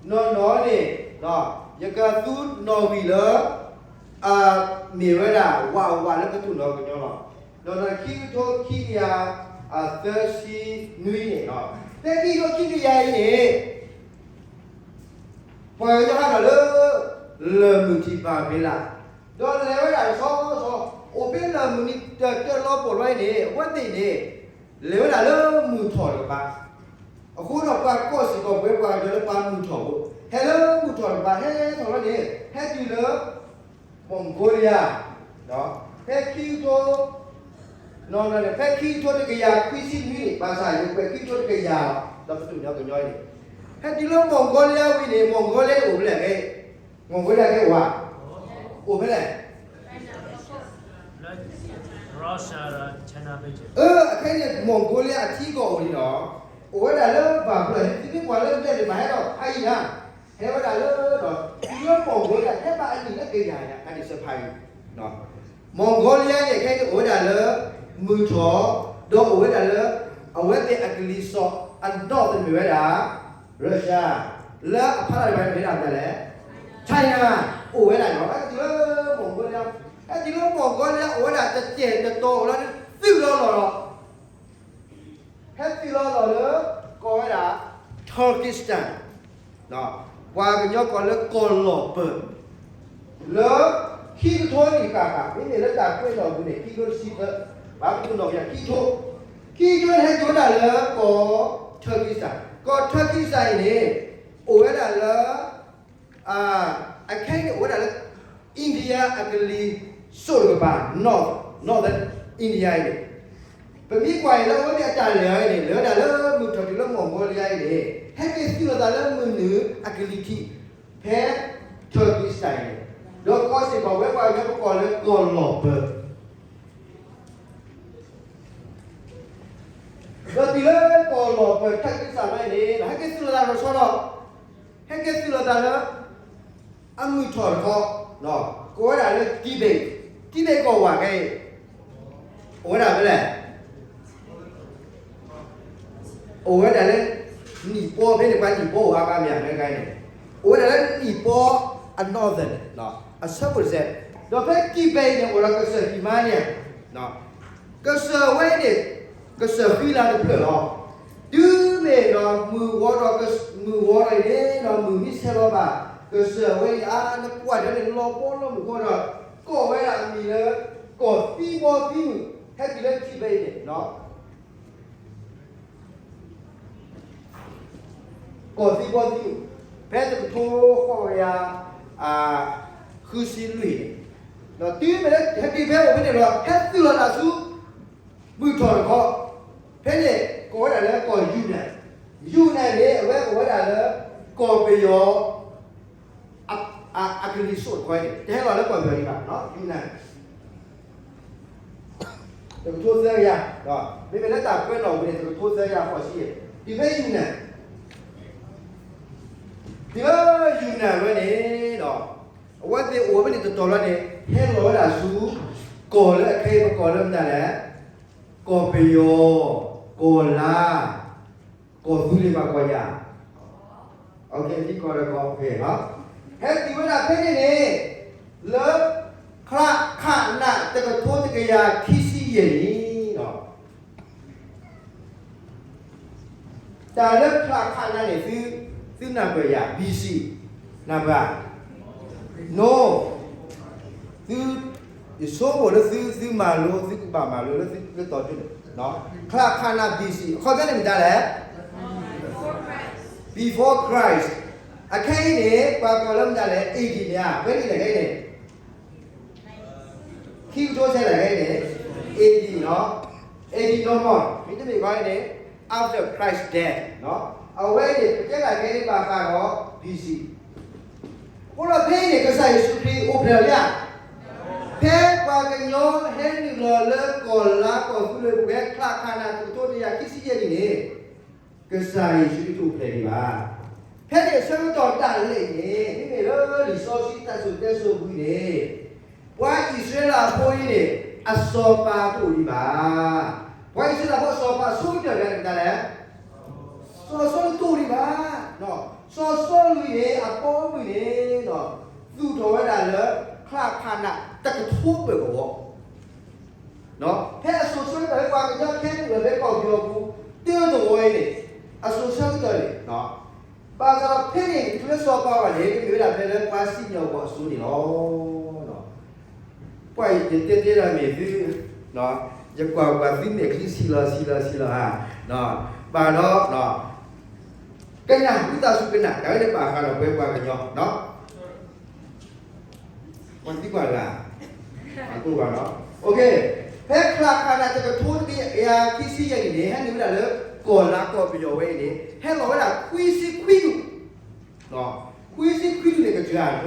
နီၢ်နီၢ်န့ၣ် ယကသူနီၣ်ဂံၢ်လၢ အမ့ၢ်ဝဲဒၣ် ဝးဝးလၢပသူၣ်နီၣ်ကညီလီၤ. နီၢ်နီၢ်ခံကထိခံကယၤ အသၢဆံနွံန့ၣ်, ဖဲခံကထိခံကယၤအံၤန့ၣ် ပှၤကညီဟးထီၣ်လၢ လၢၢ်မုၢ်ထံးဘၤဘ့လး, ဒီးလဲၤဝဲဒၣ်တဆီဆီ, အိၣ်ဖဲလၢၢ်မုၢ်နံၤတၢၢ်တၢၢ်လီၤပှီၢ်လီၤအံၤန့ၣ် အဝဲသ့ၣ်န့ၣ် လဲၤဝဲဒၣ်လၢမုၢ်ထီၣ်တကပၤ, အဃိဒီးပှၤကိးစ့ၢ်ကီးပဝဲပှၤကညီလၢပှၤမုၢ်ထီၣ်ဖိ, ဟဲလၢမုၢ်ထီၣ်တကပၤ ဟဲထီၣ်လီၤန့ၣ် ဟဲတုၤလၢ Mongolia, ဖဲခံကထိ နီၢ်နီၢ်န့ၣ် ဖဲခံကထိတကယၤခွံဆံနွံန့ၣ်, ဘၣ်ဆၣ်ယကွဲးခံကထိတကယၤလီၤ ဒီးပသူၣ်ကညီၤကညီအံၤန့ၣ်, ဟဲတုၤလၢ Mongolia ဝံၤန့ၣ် Mongolia န့ၣ်အိၣ်ဖဲလဲၣ်, Mongolia ကဲဝဲ, အိၣ်ဖဲလဲၣ်, အခဲအံၤန့ၣ် Mongolia အထံကီၢ်အိၣ်လံဒီး အိၣ်ဝဲဒၣ်လၢဘၤဘူလိၣ်, ဟဲတုၤလၢပှၤလၢဒဲးန့ၣ် မၤဟဲဒီးဖးယံၤဧါ, ဟဲဝဲဒၣ်လၢ တုၤလၢ Mongolia ဟဲဘၣ်အနံၣ်လၢကယၤယၤ ကါဒံးစၢဖးယံၤ Mongolia န့ၣ် ခဲအံၤန့ၣ်အိၣ်ဝဲဒၣ်လၢ မုၢ်ထီၣ်, ဒီးအိၣ်ဝဲဒၣ်လၢ အဝဲသ့ၣ်အကလံၤစိး အ north န့ၣ်မ့ၢ်ဝဲဒၣ် Russia, လၢအဖီလာ်တဖၣ်န့ၣ်မ့ၢ်ဒၣ်မတၤလဲၣ်, China, အိၣ်ဝဲဒၣ်န့ၣ်လီၤ. ဟဲတုၤလၢ Mongolia, ဟဲတုၤလၢ Mongolia အိၣ်ဝဲဒၣ်တတဲာ်တတီၤအိၣ်လၢ သုးလီၤလီၢ်လီၤ ဟဲတုၤလီၤလီၢ်လၢ ကိးဝဲဒၣ် Turkestan, ပှၤကညီကိးလၢကီၢ်လီၢ်ပၢၢ်, လၢခံကထိနံၣ်ဃၣ်ဃၣ်, မ့မ့ၢ်လၢတၢ်ကွဲးထီၣ်အပူၤန့ၣ် ခံကထိတဆံသၢ, ဘၣ်ပတူၢ်နီၣ်ပယၤခံကထိ, ခံကထိန့ၣ်ဟဲတုၤဝဲဒၣ်လၢကီၢ် Turkestan, ကီၢ် Turkestan အံၤန့ၣ် အိၣ်ဝဲဒၣ်လၢ အခဲအံၤန့ၣ်အိၣ်ဝဲဒၣ်လၢ India အကလံၤစိးတကပၤ, North, Northern India အံၤန့ၣ်, ပမ့ၢ်ကွၢ်အံၤလၢအဝဲသ့ၣ်အတၢ်လဲၤအံၤန့ၣ် လဲၤဝဲဒၣ်လၢမုၢ်ထီၣ်တုၤလၢ Mongolia အံၤန့ၣ် ဟဲက့ၤသုးလိာ်သးလၢမုၢ်နုာ်အကလံၤထံး ဖဲ Turkestan အံၤန့ၣ် ဒီးကီၢ်စ့ၢ်ကီး ဝဲပှၤကညီပကိးလၢကီၢ်လီၤပၢၤ, ဒီးတုၤလၢကီၢ်လီၤပၢၤတၢ်ကံးစၢ်မ့ၢ်န့ၣ် ဟဲက့ၤသုးလီၤသးလီၤဆီဒီး ဟဲက့ၤသုးလီၤသးလၢ အမုၢ်ထီၣ်တခီ, ကိးဝဲဒၣ်လၢ Tibet, Tibet ကီၢ်ဝးခဲအံၤ အိၣ်ဝဲဒၣ်ဖဲလဲၣ် အိၣ်ဝဲဒၣ်လၢ နံၣ်ပီဖဲန့ၣ် ပှၤနံၣ်ပီအိၣ်အါဘၣ်မ့ၢ်အမဲရကၤန့ၣ်, အိၣ်ဝဲဒၣ်လၢနံၣ်ပီအ northern အဆၢဖိတစဲး, ဒီးဖဲ Tibet န့ၣ် အိၣ်ဒီးကစၢၢ်ဟံၣ်မါန့ၣ်, ကစၢၢ်ဝဲန့ၣ် ကစၢၢ်ဃံလၤတဖျၢၣ်လီၤ. တုၤမ့ၢ်ဒီး မုၢ်ဝီဒီး မုၢ်ဝီဒီးအံၤန့ၣ်ဒီး မုၢ်မ့ၢ်ဆဲးလီၤဘၣ် ကစၢၢ်ဝဲအံၤ အါနကွၢ်ဒၣ်န့ၣ် လီၤဘီလီၤမုၢ်ဃီဒီး ကိးဝဲဒၣ်အမံၤလၢ ကီၢ်သံဘီသံမုၢ် ဟဲတုၤလၢ Tibet အံၤန့ၣ် ကီၢ်သံဘီသံမုၢ် ဖဲတကထိဃိးကယၤ ဃုဆံလွံၢ်န့ၣ်, ဒီးတုၤမ့ၢ်လၢဟဲက့ၤဖဲအိၣ်ဖဲန့ၣ်လီၤ ဟဲသုးလီၤသးဆူ မုၢ်ထီၣ်တခီ, ဖဲန့ၣ်ကိးဝဲဒၣ်လၢကီၢ် Yunnan, Yunnan န့ၣ် အဝဲအိၣ်ဝဲဒၣ်လၢ ကီၢ်ပယီၤ အကလံၤစိးတခီန့ၣ် တဟဲလီၤလၢကီၢ်ပယီၤဒံးဘၣ်, Yunnan တကထိသၢကယၤ, မ့မ့ၢ်လၢတၢ်ကွဲးနီၣ်ဝံၤန့ၣ် တကထိသၢကယၤဃိးဆံ, တုၤဖဲ Yunnan, တုၤလၢ Yunnan ဝဲန့ၣ်ဒီး အဝဲသ့ၣ်အိၣ်ဖဲန့ၣ်တတီၤလီၤန့ၣ် ဟဲလီၤဝဲဒၣ်ဆူ ကီၢ်လၢအခဲအံၤပကိးလၢမတၤလဲၣ်, ကီၢ်ပယီၤ, ကီၢ်လါ, ကီၢ်သူလ့ၤပှၤကီၢ်ယၤ ထံကီၢ်ဒီးကီၢ်ဖဲလီၤ. ဟဲတုၤဝဲဒၣ်ဖဲန့ၣ်န့ၣ် လၢ ချၣ်ခၣ်နၣ် တကထိတကယၤခံဆံယဲၢ်နံၣ်လီၤ. တၢ်လၢချၣ်ခၣ်နၣ်န့ၣ် သုနၢ်ပၢၢ်ယၤ B C နၢ်ပၢၢ်ဧါ, no, သု ယဆိကမိၣ်လၢသု သုမၤလိ သုကဘၣ်မၤလိလၢသုလၢတီၤဒၢန့ၣ်, ချၣ်ခၣ်နၣ် B C အခီပညီန့ၣ်မ့ၢ်ဒ်လဲၣ် before Christ, အခဲအံၤန့ၣ် ပှၤကိးလၢမတၤလဲၣ် A D မ့ၢ်ဧါ, ဖဲန့ၣ်လဲၣ်ခဲအံၤန့ၣ် ခံကထိဆဲလဲၣ်ခဲအံၤန့ၣ် A D နီၤ, A D နီၢ်မီၢ် မ့တမ့ၢ်ခီအံၤန့ၣ် after Christ death နီၤ, အဝဲအံၤန့ၣ် ပတဲလၢခဲအံၤန့ၣ် ဘၣ်ဃးဒီး B C အဃိဒီးဖဲအံၤန့ၣ် ကစၢ်ယ့ၣ်ၡူးခရံာ်အိၣ်ဖျဲၣ်လီၤဧါ, ဖဲပှၤကညီဟဲနုာ်လီၤလၢကီၢ်လါကီၢ်သူလ့ၤပူၤဖဲချၣ်ခၣ်နၣ်တကထိတကယၤခံဆံယဲၢ်နံၣ်န့ၣ် ကစၢ်ယ့ၣ်ၡူးခရံာ်တအိၣ်ဖျဲၣ်ဒံးဘၣ်. ဖဲန့ၣ်အဆၢကတီၢ်ဒၣ်လဲာ်အံၤန့ၣ် မ့မ့ၢ်လၢလံာ်စီဆှံတၢ်စိၤတဲစိၤအပူၤန့ၣ် ပှၤအံၣ်စရ့လးဖိအံၤန့ၣ် အစီၤပၤတအိၣ်ဒံးဘၣ်. ပှၤအံၣ်စရ့လးဖိအစီၤပၤအဆိကတၢၢ်န့ၣ်မတၤလဲၣ် စီၤစီလူးတအိၣ်ဒံးဘၣ်. စီၤစီလူးန့ၣ် အပိာ်မုၣ်န့ၣ် သူၣ်ထီၣ်ဝဲဒၣ်လၢ ချၣ်ခၣ်နၣ်တကထိပၢၢ်ကဝီၤ ဖဲအစိၤဆၢကတီၢ်လၢပှၤကညီခဲအံၤလၢဖဲကီၢ်ပယီၤပူၤ တၢတဝီအံၤန့ၣ် အစိၤဆၢကတီၢ်န့ၣ် ဘၣ်ဆၣ်ဒီးဖဲန့ၣ် တုၤလၢစီၤပၤဘၣ်န့ၣ် ကမ့ၢ်ဝဲဒၣ်ဖဲလၢပှၤစံၣ်ညီၣ်ကွီၢ်အစိၤန့ၣ်လီၤ. ပှၤအံၤယတဲတဲဒၣ်မ့ၢ်သု ယကွၢ်ကွၢ်သုမဲာ်ချံဆံးလီၤဆံးလီၤဆံးလီၤဧါ, ဘၣ်ဒီး ကနၣ် ဝံသးစူၤကနၣ် တၢ်ဝဲန့ၣ်ဘၣ်ဃးဒီးပဝဲပှၤကညီ ပှၤသံကွၢ်တဂၤ အကိးဘၣ်နီၤ, ဖဲချၣ်ခၣ်နၣ်တကထိတကယၤခံဆံယဲၢ်နံၣ်န့ၣ် ဟဲနုာ်ဝဲဒၣ်လၢကီၢ်လါကီၢ်ပယီၤဝဲအံၤန့ၣ် ဟဲလီၤဝဲဒၣ်ခွံဆံခွံဒူၣ်, ခွံဆံခွံဒူၣ်န့ၣ် ကစၢ်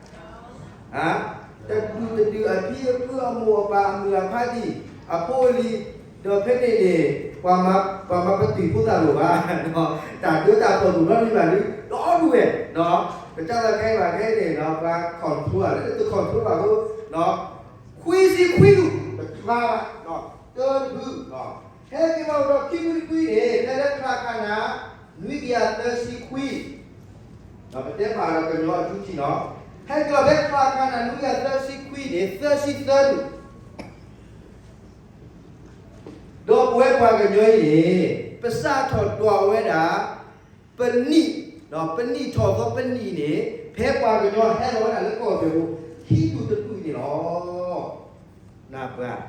တအိၣ် တဒူၣ်တဒူၣ် အဖံအဖုအမိၢ်အပၢ်အမုၢ်အဖါတံၢ် အဖိအလံၤ, ဒီးဖဲန့ၣ်န့ၣ် ပှၤမၤပတုာ်ဖိသၣ်လိၤဘၣ်, တၢ်ဒိတၢ်ဖီၣ်လိၤနီတမံၤဘၣ်ဒုး ဒီဒူၣ်ဝဲ, ကစၢ်လီၤခဲအံၤဘၣ်ခဲအံၤန့ၣ် ပှၤ control လၢတ control ဘၣ်အဃိ ခွံဆံခွံဒူၣ် တခါဘၣ် တၢတဖု ဟဲက့ၤလီၤဒီးခံဖုတဖုန့ၣ် ဖဲလၢချၣ်ခၣ်နၣ် နွံကယၤသၢဆံခွံ, ပတဲမ့ၢ်ဒီးကညီအထူထံးနီၤ, ဟဲက့ၤလီၤဖဲချၣ်ခၣ်နၣ် နွံကယၤသၢဆံခွံန့ၣ် သၢဆံသၢဒူၣ် ဒီးပဝဲပှၤကညီအံၤန့ၣ် ပစးထီၣ်ဒွးဝဲဒၣ် ပနံၣ်, ပနံၣ်ထီၣ်သီပနံၣ်န့ၣ် ဖဲပှၤကညီဟဲလီၤဝဲဒၣ်လၢကီၢ်ပယီၤပူၤ ခံဒူၣ်တဒူၣ်န့ၣ်လီၤ. နၢ်ပၢၢ်,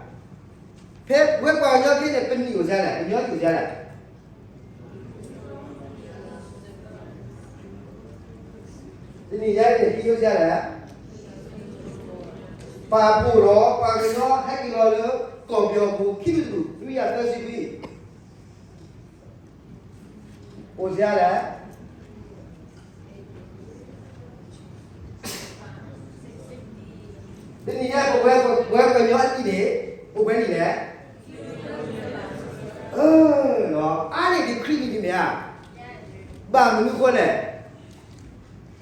ဖဲပဝဲပှၤကညီခဲအံၤန့ၣ် ပနံၣ်အိၣ်စ့ၢ်လဲၣ်, ကညီအိၣ်စ့ၢ်လဲၣ် တနံၣ်ညါန့ၣ် ဟံးယိဆံးလဲၣ်, ပာ်ဖှိၣ်ဒီး ပှၤကညီဟဲက့ၤလီၤလၢကီၢ်ပယီၤပူၤ ခံဒူၣ်တဒူၣ် နွံကယၤသၢဆံခွံ အိၣ်စ့ၢ်လဲၣ်. တနံၤညါပဝဲပှၤကညီအနံၣ်န့ၣ် အိၣ်ပှဲၤနံၣ်လဲၣ်. အၢ, အါန့ၢ်ဒံးခရံာ်နံၣ်ဒံးမ့ၢ်ဧါ. ဘၣ်မနုၤအဃိလဲၣ်.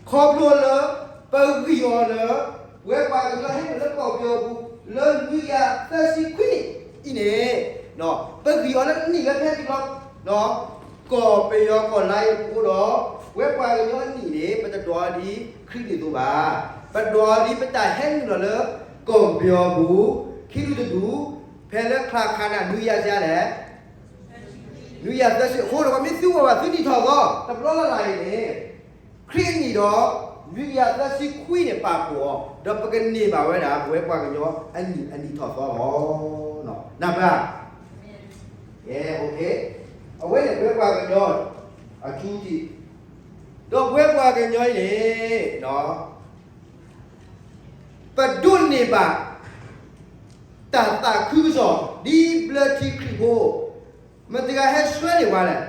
ခီဖျိလၢ ပဂံၢ်အီၤလၢ ပဝဲပှၤကညီဟဲနုာ်လၢကီၢ်ပယီၤပူၤ လၢနွံကယၤသၢဆံခွံနံၣ်အံၤန့ၣ်, ပဂံၢ်အီၤလၢနံၣ်လၢဖဲတဘျီ ကီၢ်ပယီၤကီၢ်လါအံၤအဃိဒီး, ပဝဲပှၤကညီအနံၣ်န့ၣ် ပတဒွးအီၤဒ်ခရံာ်နံၣ်အသိးဘၣ်. ပဒွးအီၤဒ်ပတၢ်ဟဲနုာ်လီၤလၢ ကီၢ်ပယီၤပူၤ ခံဒူတဒူ, ဖဲလၢချါခါန့ၣ် နွံကယၤစ့လဲၣ်. နွံကယၤသၢဆံအဃိဒီး ပမ့ၢ်သံကွၢ်ဘၣ်သုနံၣ်ထီၣ်သီ တဘျီလၢ်လၢ်အံၤန့ၣ်, ခရံာ်အနံၣ်ဒီး နွံကယၤသၢဆံခွံန့ၣ် ပာ်ဖှိၣ်အီၤ ဒီးပကန့ၢ်ဘၣ်ဝဲဒၣ် ပဝဲပှၤကညီအနံၣ်အနံၣ်ထီၣ်သီလီၤ. နၢ်ပၢၢ်. အဝဲန့ၣ်ပဝဲပှၤကညီ အထူတံၢ်, ဒီးပဝဲပှၤကညီအံၤန့ၣ် ပဒိးန့ၢ်ဘၣ် တၢ်သးခုကစီၣ် ဒ်ဘျၢထံခရံာ်ဖိ, မတၤတဂၤဟဲဆှၢန့ၢ်ပှၤလဲၣ်.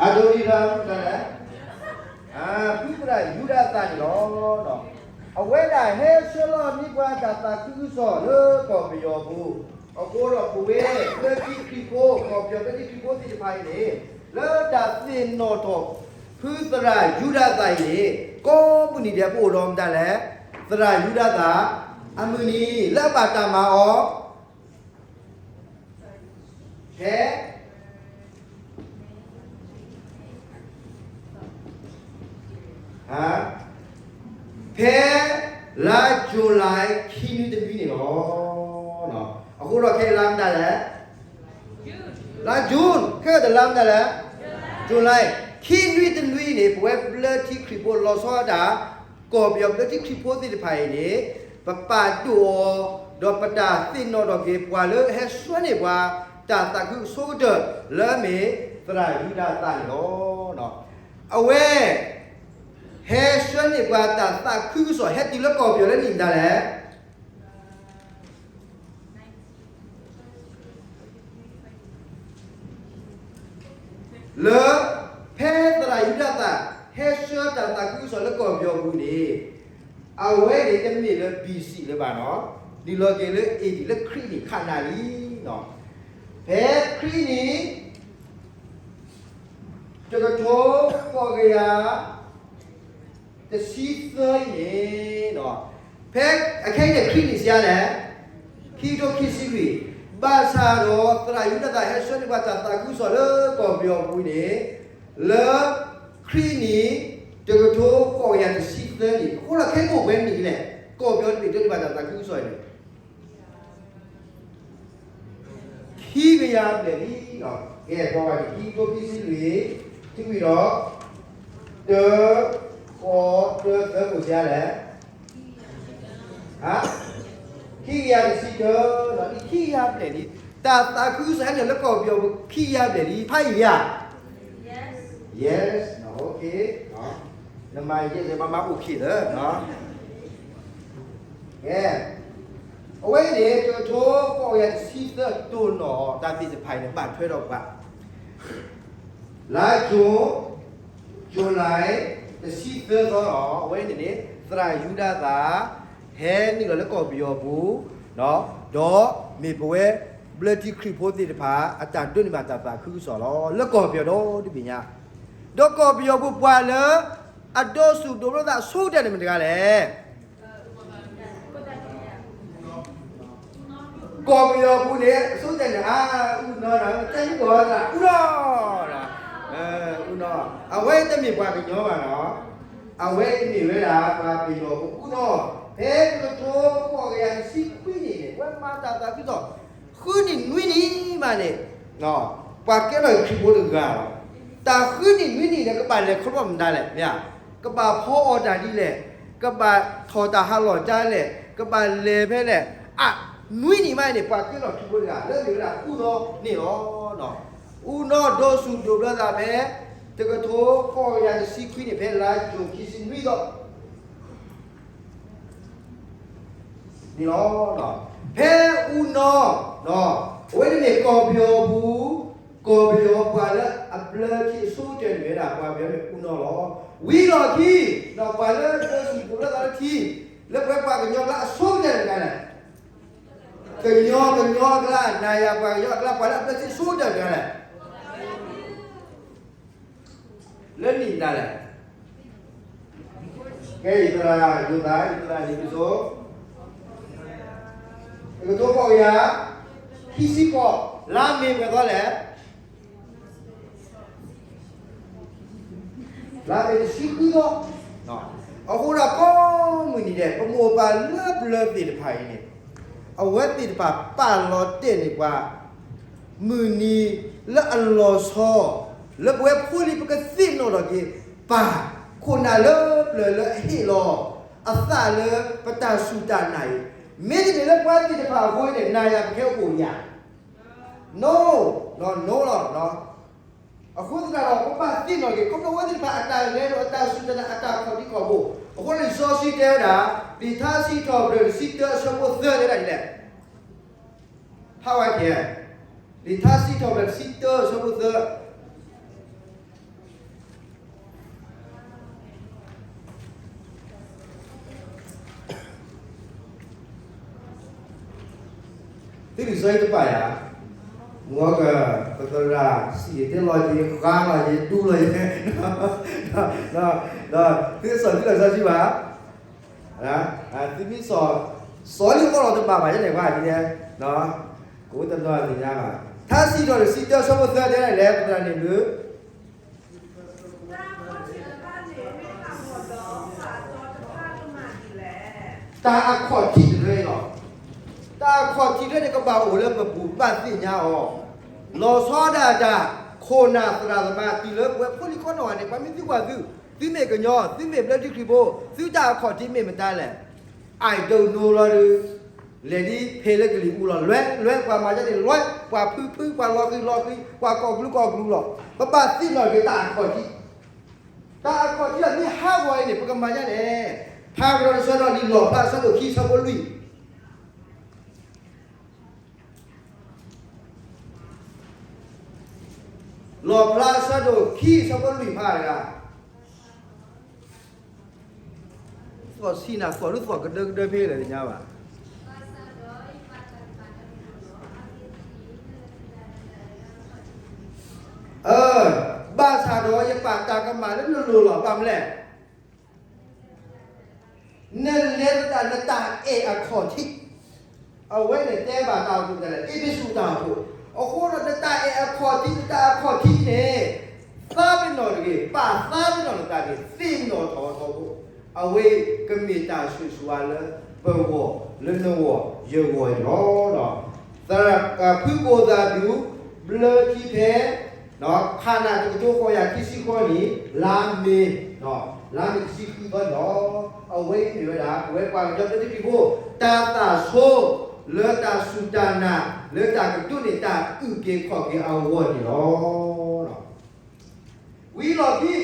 အဒိနံရံမ် တၢ်လဲၣ်, ဖုသရၣ်ယူဒၤသၢ်န့ၣ်လီၤ. အဝဲဒၣ်ဟဲဆှၢလီၤန့ၢ်ပှၤတၢ်သးခုကစီၣ်လၢကီၢ်ပယီၤပူၤ, အဃိဒီးပဝဲဘျၢထံခရံာ်ဖိ ကီၢ်ပယီၤဘျၢထံခရံာ်ဖိသ့ၣ်တဖၣ်အံၤန့ၣ်, လၢတၢ်သ့ၣ်နီၣ်ထီၣ် ဖုသရၣ်ယူဒၤသၢ်အံၤန့ၣ် ကိးမုၢ်နံၤဒဲး ပအိၣ်ဒီးမတၤလဲၣ်, သရၣ်ယူဒၤသၢ် အမုၢ်နံၤ လၢအဘၣ်တၢ်မၤအီၤ ဖဲ ဖဲ လါယူၤလံ ခံနွံတနွံန့ၣ်လီၤ. အဃိဒီးခဲအံၤလါမတၤလဲၣ်, လါယူၤ, ခဲအံၤတလါမတၤလဲၣ်, ယူၤလံ, ခံနွံတနွံန့ၣ် ပဝဲဘျၢထံခရံာ်ဖိလီၤဆီဒၣ်တၢ် ကီၢ်ပယီၤဘျၢထံခရံာ်ဖိသ့ၣ်တဖၣ်အံၤန့ၣ်, ပပာ်ဒိၣ်အီၤ, ဒီးပတၢ်သ့ၣ်နီၣ်ထီၣ်က့ၤပှၤလၢဟဲဆှၢန့ၢ်ပှၤ တၢ်သးခုကစီၣ်အဆိကတၢၢ် လၢအမ့ၢ်သရၣ်ယူဒၤသၢ်န့ၣ်လီၤ. အဝဲ ဟဲဆှၢန့ၢ်ပှၤတၢ်သးခုကစီၣ် ဟဲတုၤလၢကီၢ်ပယီၤလၢနံၣ်မတၤလဲၣ်. လၢ ဖဲသရၣ်ယူဒၤသၢ် ဟဲဆှၢတၢ်သးခုကစီၣ်လၢကီၢ်ပယီၤပူၤန့ၣ်, အဝဲန့ၣ်တမ့ၢ်လၢ ဘီၣ်စံၣ် လၢၤဘၣ်နီၤ, နုာ်လီၤက့ၤလၢ အ့ၣ်ဒံၣ် လၢခရံာ်နံၣ်ခးနၤလံ. ဖဲခရံာ်နံၣ် တကထိဃိးကယၤ တဆံသၢအံၤန့ၣ်, ဖဲအခဲအံၤန့ၣ် ခရံာ်နံၣ်စံးလဲၣ်, ခံကထိခံဆံလွံၢ်, ဘၣ်ဆၣ်ဒီးသရၣ်ယူဒၤသၢ်ဟဲဆှၢန့ၢ်ပှၤတၢ်သးခုကစီၣ်လၢကီၢ်ပယီၤပူၤန့ၣ်, လၢ ခရံာ်နံၣ် တကထိဃိးကယၤတဆံသၢန့ၣ်, အဃိဒီးခဲအံၤအိၣ်ပှဲၤနံၣ်လဲၣ်, ကီၢ်ပယီၤတဘ့ၣ်ဒိးန့ၢ်ဘၣ်တၢ်သးခုကစီၣ်န့ၣ် ခံကယၤဘျဲၣ်လံ. ကဲ ပှၤဝဲဒၣ်ခံကထိခံဆံလွံၢ်, ထံကွံာ်ဒီး တ ဃိး တ သၢ ကိၣ်စံးလဲၣ်, ခံကယၤတဆံတၢ, ခံကယၤဘျဲၣ်လံ. တၢ်သးခုကစီၣ်ဟဲနုာ်လၢကီၢ်ပယီၤပူၤ ခံကယၤဘျဲၣ်လံ, ဖးယံာ်ဧါ. Yes, နမၤယဲၢ် ပမၤအိၣ်ခံလၢ ကဲ, အဝဲအံၤန့ၣ် တကထိဃိးကယၤတဆံသၢ တိၢ်နီၣ် တၢ်သ့ၣ်တဖၣ်အံၤန့ၣ် ဘၣ်ထွဲဒီးပှၤ လါယူၤ, ယူၤလံ တဆံသၢသီလီၤ. အဝဲန့ၣ်န့ၣ် သရၣ်ယူဒၤသၢ် ဟဲနုာ်လီၤလၢကီၢ်ပယီၤပူၤ, ဒီးမ့ၢ်ပဝဲဘျၢထံခရံာ်ဖိသ့ၣ်တဖၣ် အတၢ်ဒိးန့ၢ်ဘၣ်တၢ်သးခုကစီၣ်လီၤ. လၢကီၢ်ပယီၤဒီတဘ့ၣ်ညါ, ဒီးကီၢ်ပယီၤပူၤပှၤလၢ အဒိးဆူၣ်ဒိးဘျီသးအဆိကတၢၢ်န့ၣ်မတၤတဂၤလဲၣ်. ကီၢ်ပယီၤပူၤန့ၣ် အဆိကတၢၢ်န့ၣ် အါ အူနီၢ်, တၢ်ဟံးကီၢ်သး အူနီၢ်, အူနီၢ်, အဝဲတမ့ၢ်ပှၤကညီဘၣ်နီၤ, အဝဲမ့ၢ်ဝဲဒၣ်ပှၤပယီၤပူၤ အူနီၢ်, ဖဲတကထိဃိးကယၤတဆံခွံနံၣ်န့ၣ် ဝဲမၤတၢ်သးခုကစီၣ် ဃုနံၣ်နွံနံၣ်မးန့ၣ်, ပှၤကဲထီၣ်ခရံာ်ဖိတဂၤလီၤ. တၢ်ဃုနံၣ်နွံနံၣ်န့ၣ် ကဘၣ်လဲၤခီဖျိမတၤလဲၣ်, မ့ၢ်ဧါ, ကဘၣ်ဖီအီၣ်တၢ်ဒ်လဲၣ်, ကဘၣ်ထီၣ်တၢ်ဟးလီၢ်ကၢလဲၣ်, ကဘၣ်လဲၤဖဲလဲၣ်, အါ, နွံနံၣ်မးန့ၣ် ပှၤကဲထီၣ်ခရံာ်ဖိတဂၤ လၢမ့ၢ်ဝဲဒၣ်အူနီၢ်န့ၣ်လီၤ. အူနီၢ်ဒိးဆူၣ်ဒိးဘျီသးဖဲ တကထိဃိးကယၤတဆံခွံနံၣ် ဖဲလါယူၤခံဆံနွံသီ န့ၣ်လီၤ. ဖဲအူနီၢ်, အဝဲန့ၣ်မ့ၢ်ကီၢ်ပယီၤပူၤ, ကီၢ်ပယီၤပှၤလၢအဘျၢထံအဆိကတၢၢ်န့ၣ်မ့ၢ်ဝဲဒၣ်ပှၤပယီၤမ့ၢ်အူနီၢ်လီၤ. ဝံၤလီၢ်ခံ, ဒီးပှၤလၢဒိးစူၢ်ဒိးဘျၢသးလၢထံ, လၢပဝဲပှၤကညီအကျါအဆိကတၢၢ်တဂၤလဲၣ်. ကညီကညီအကျါ, နၤယၤပှၤကညီအကျါ, ပှၤလၢအဘျၢထံအဆိကတၢၢ်တဂၤလဲၣ်. လၢနံၣ်မတၤလဲၣ်. ကဲ ယသရၣ်ယိၤသး, ယသရၣ်န့ၣ်ပစိၤ, တကထိဃိးကယၤခံဆံဃိး, လါမ့ၤပှဲၤသီလဲၣ်. လါမ့ၤတဆံဃုသီ. အဃိဒီးကိးမုၢ်နံၤဒဲး ပမိၢ်ပၢ်လၢပျၢၤသ့ၣ်တဖၣ်အံၤန့ၣ်, အဝဲသ့ၣ်တဖၣ်ပာ်လီၤတဲာ်န့ၢ်ပှၤ မုၢ်နံၤလၢအလီၤဆီ, လၢပဝဲဖိလံၤပကသ့ၣ်နီၣ်ထီၣ်က့ၤ ပၢ်ခိၣ်နၢ်လၢပျၢၤလၢအဟ့ၣ်လီၤ အသးလၢပတၢ်စူၢ်တၢ်နာ်အံၤ, မ့တမ့ၢ်လၢပှၤသ့ၣ်တဖၣ်အဃိန့ၣ် နၤယၤပကဟဲအိၣ်ယၤ နိ, နိလီၤ. အဃိသတးဒီး ပဘၣ်သ့ၣ်နီၣ်က့ၤ ခီဖျိဝဲသ့ၣ်တဖၣ်အတၢ်လဲၤဒီးအတၢ်စူၢ်တၢ်နာ် အတၢ်ခီၣ်ထံးခီၣ်ဘိ, အဃိန့ၣ်လံာ်စီဆှံတဲဝဲဒၣ်, လံာ်ထါစံးထီၣ်ပတြၢၤတဆံတၢအဆၢဖိသၢတဲဒၣ်ဒ်လဲၣ်. ဖးဝဲကဲ, လံာ်ထါစံးထီၣ်ပတြၢၤတဆံတၢအဆၢဖိသၢ သုလံာ်စီဆှံတပာ်ယၤ, မ်က ပသရၣ်စံးယတဲလီၤယဲ ဃါလီၤယဲ ဒူလီၤယဲ, ဒီးသုစီၤသုလီၤစီဆှံဘၣ်, သုမ့ၢ်စီၤ, စီၤလံအီလီၤတဘၣ်ဘၣ်ယဲန့ၣ် ကွၢ်ဒ်လဲၣ်, ကအိၣ်တနီၤသ့ၣ်ညါဘၣ်, ထါစံးထီၣ်တဆံတၢဆၢဖိသၢတဲဒ်လဲၣ် ပသရၣ်န့ၣ်ဘျုး တၢ်အခီၣ်ထံးတဖျၢၣ်အံၤလီၤ. တၢ်အခီၣ်ထံးတဖျၢၣ်န့ၣ် ကဘၣ်အိၣ်လၢပပူၤ ဘၣ်သ့ၣ်ညါအီၤ, လီၤဆီဒၣ်တၢ်, ခိၣ်နၢ်သရၣ်သမါ တုၤလၢပဝဲဖိလံၤကိးနီၢ်ဂၤန့ၣ် ပှၤမ့ၢ်သံကွၢ်သု, သုမ့ၢ်ကညီ, သုမ့ၢ်ဘျၢထံခရံာ်ဖိ, သုတၢ်အခီၣ်ထံးမ့ၢ်မတၤလဲၣ်. I don't know လီၤဒီး လဲၤဒ်ဖဲလၢကလံၤအူလီၤ လွဲလွဲ ပှၤမၤဒ်န့ၣ်လွဲ, ပှၤဖုဖု ပှၤလီၤဃံၤလီၤဃံၤ ပှၤကီၢ်ကလူးကီၢ်ကလူးလီၤ. ပဘၣ်သ့ၣ်နီၣ်က့ၤတၢ်အခီၣ်ထံး, တၢ်အခီၣ်ထံးလၢမ့ၢ်ဟးဂီၤအံၤန့ၣ် ပကမၤဒ်လဲၣ်. ဖးကဒီးတဆၢဒီး လံာ်လီၣ်ဖျါဆၢဒိၣ်ခံဆၢဖိလွံၢ်, လီၣ်ဖျါဆၢဒိၣ်ခံဆၢဖိလွံၢ်ဖးတဂၤ, သီၣ်ဆံးနၤသီၣ်ဒ်သီၣ်ကဒၢကဒၢဖဲလဲၣ်တညါဘၣ်. ဘၣ်ဆၣ်ဒီးယပာ်တၢ်ကမၣ်လၢနလိၤလီၤ ဘၣ်မနုၤလဲၣ်. နလဲၤသဒၣ်နတၢ်အဲၣ်အခီၣ်ထံး, အဝဲန့ၣ်တဲဘၣ်တၢ်အိၣ်ဖှိၣ်တလဲၣ် အ့းဖ့းစူးတၢ်အိၣ်ဖှိၣ်, အဃိဒီးနတၢ်အဲၣ်အခီၣ်ထံး နတၢ်အခီၣ်ထံးန့ၣ် သးပ့ၤနီၣ်တဂ့ၤ, ပာ်သးပ့ၤနီၣ်နသးတဂ့ၤ, သ့ၣ်နီၣ်ထီၣ်ထီဘိ, အဝဲကမ့ၢ်တၢ်ဆိၣ်ဂ့ၤဆိၣ်ဝါလၢပဂီၢ်, လၢနဂီၢ်ယဂီၢ်အံၤလီၤ. သရၣ်ဖုကိၣ်သၣ်ဒူ ဘျၢထံဖဲ ခးနၣ်တကထိဃိးကယၤခံဆံဃိးနံၣ် လါမ့ၤ, လါမ့ၤတဆံဃုသီန့ၣ်လီၤ. အဝဲအံၤမ့ၢ်ဝဲဒၣ် ပဝဲပှၤကညီဘျၢထံခရံာ်ဖိ တၢ်သးဆိ လၢတၢ်စူၢ်တၢ်နာ် လၢတၢ်ကဒိးန့ၢ်တၢ်အုၣ်က့ၤခီၣ်က့ၤအဂီၢ်န့ၣ်လီၤ. ဝံၤလီၢ်ခံ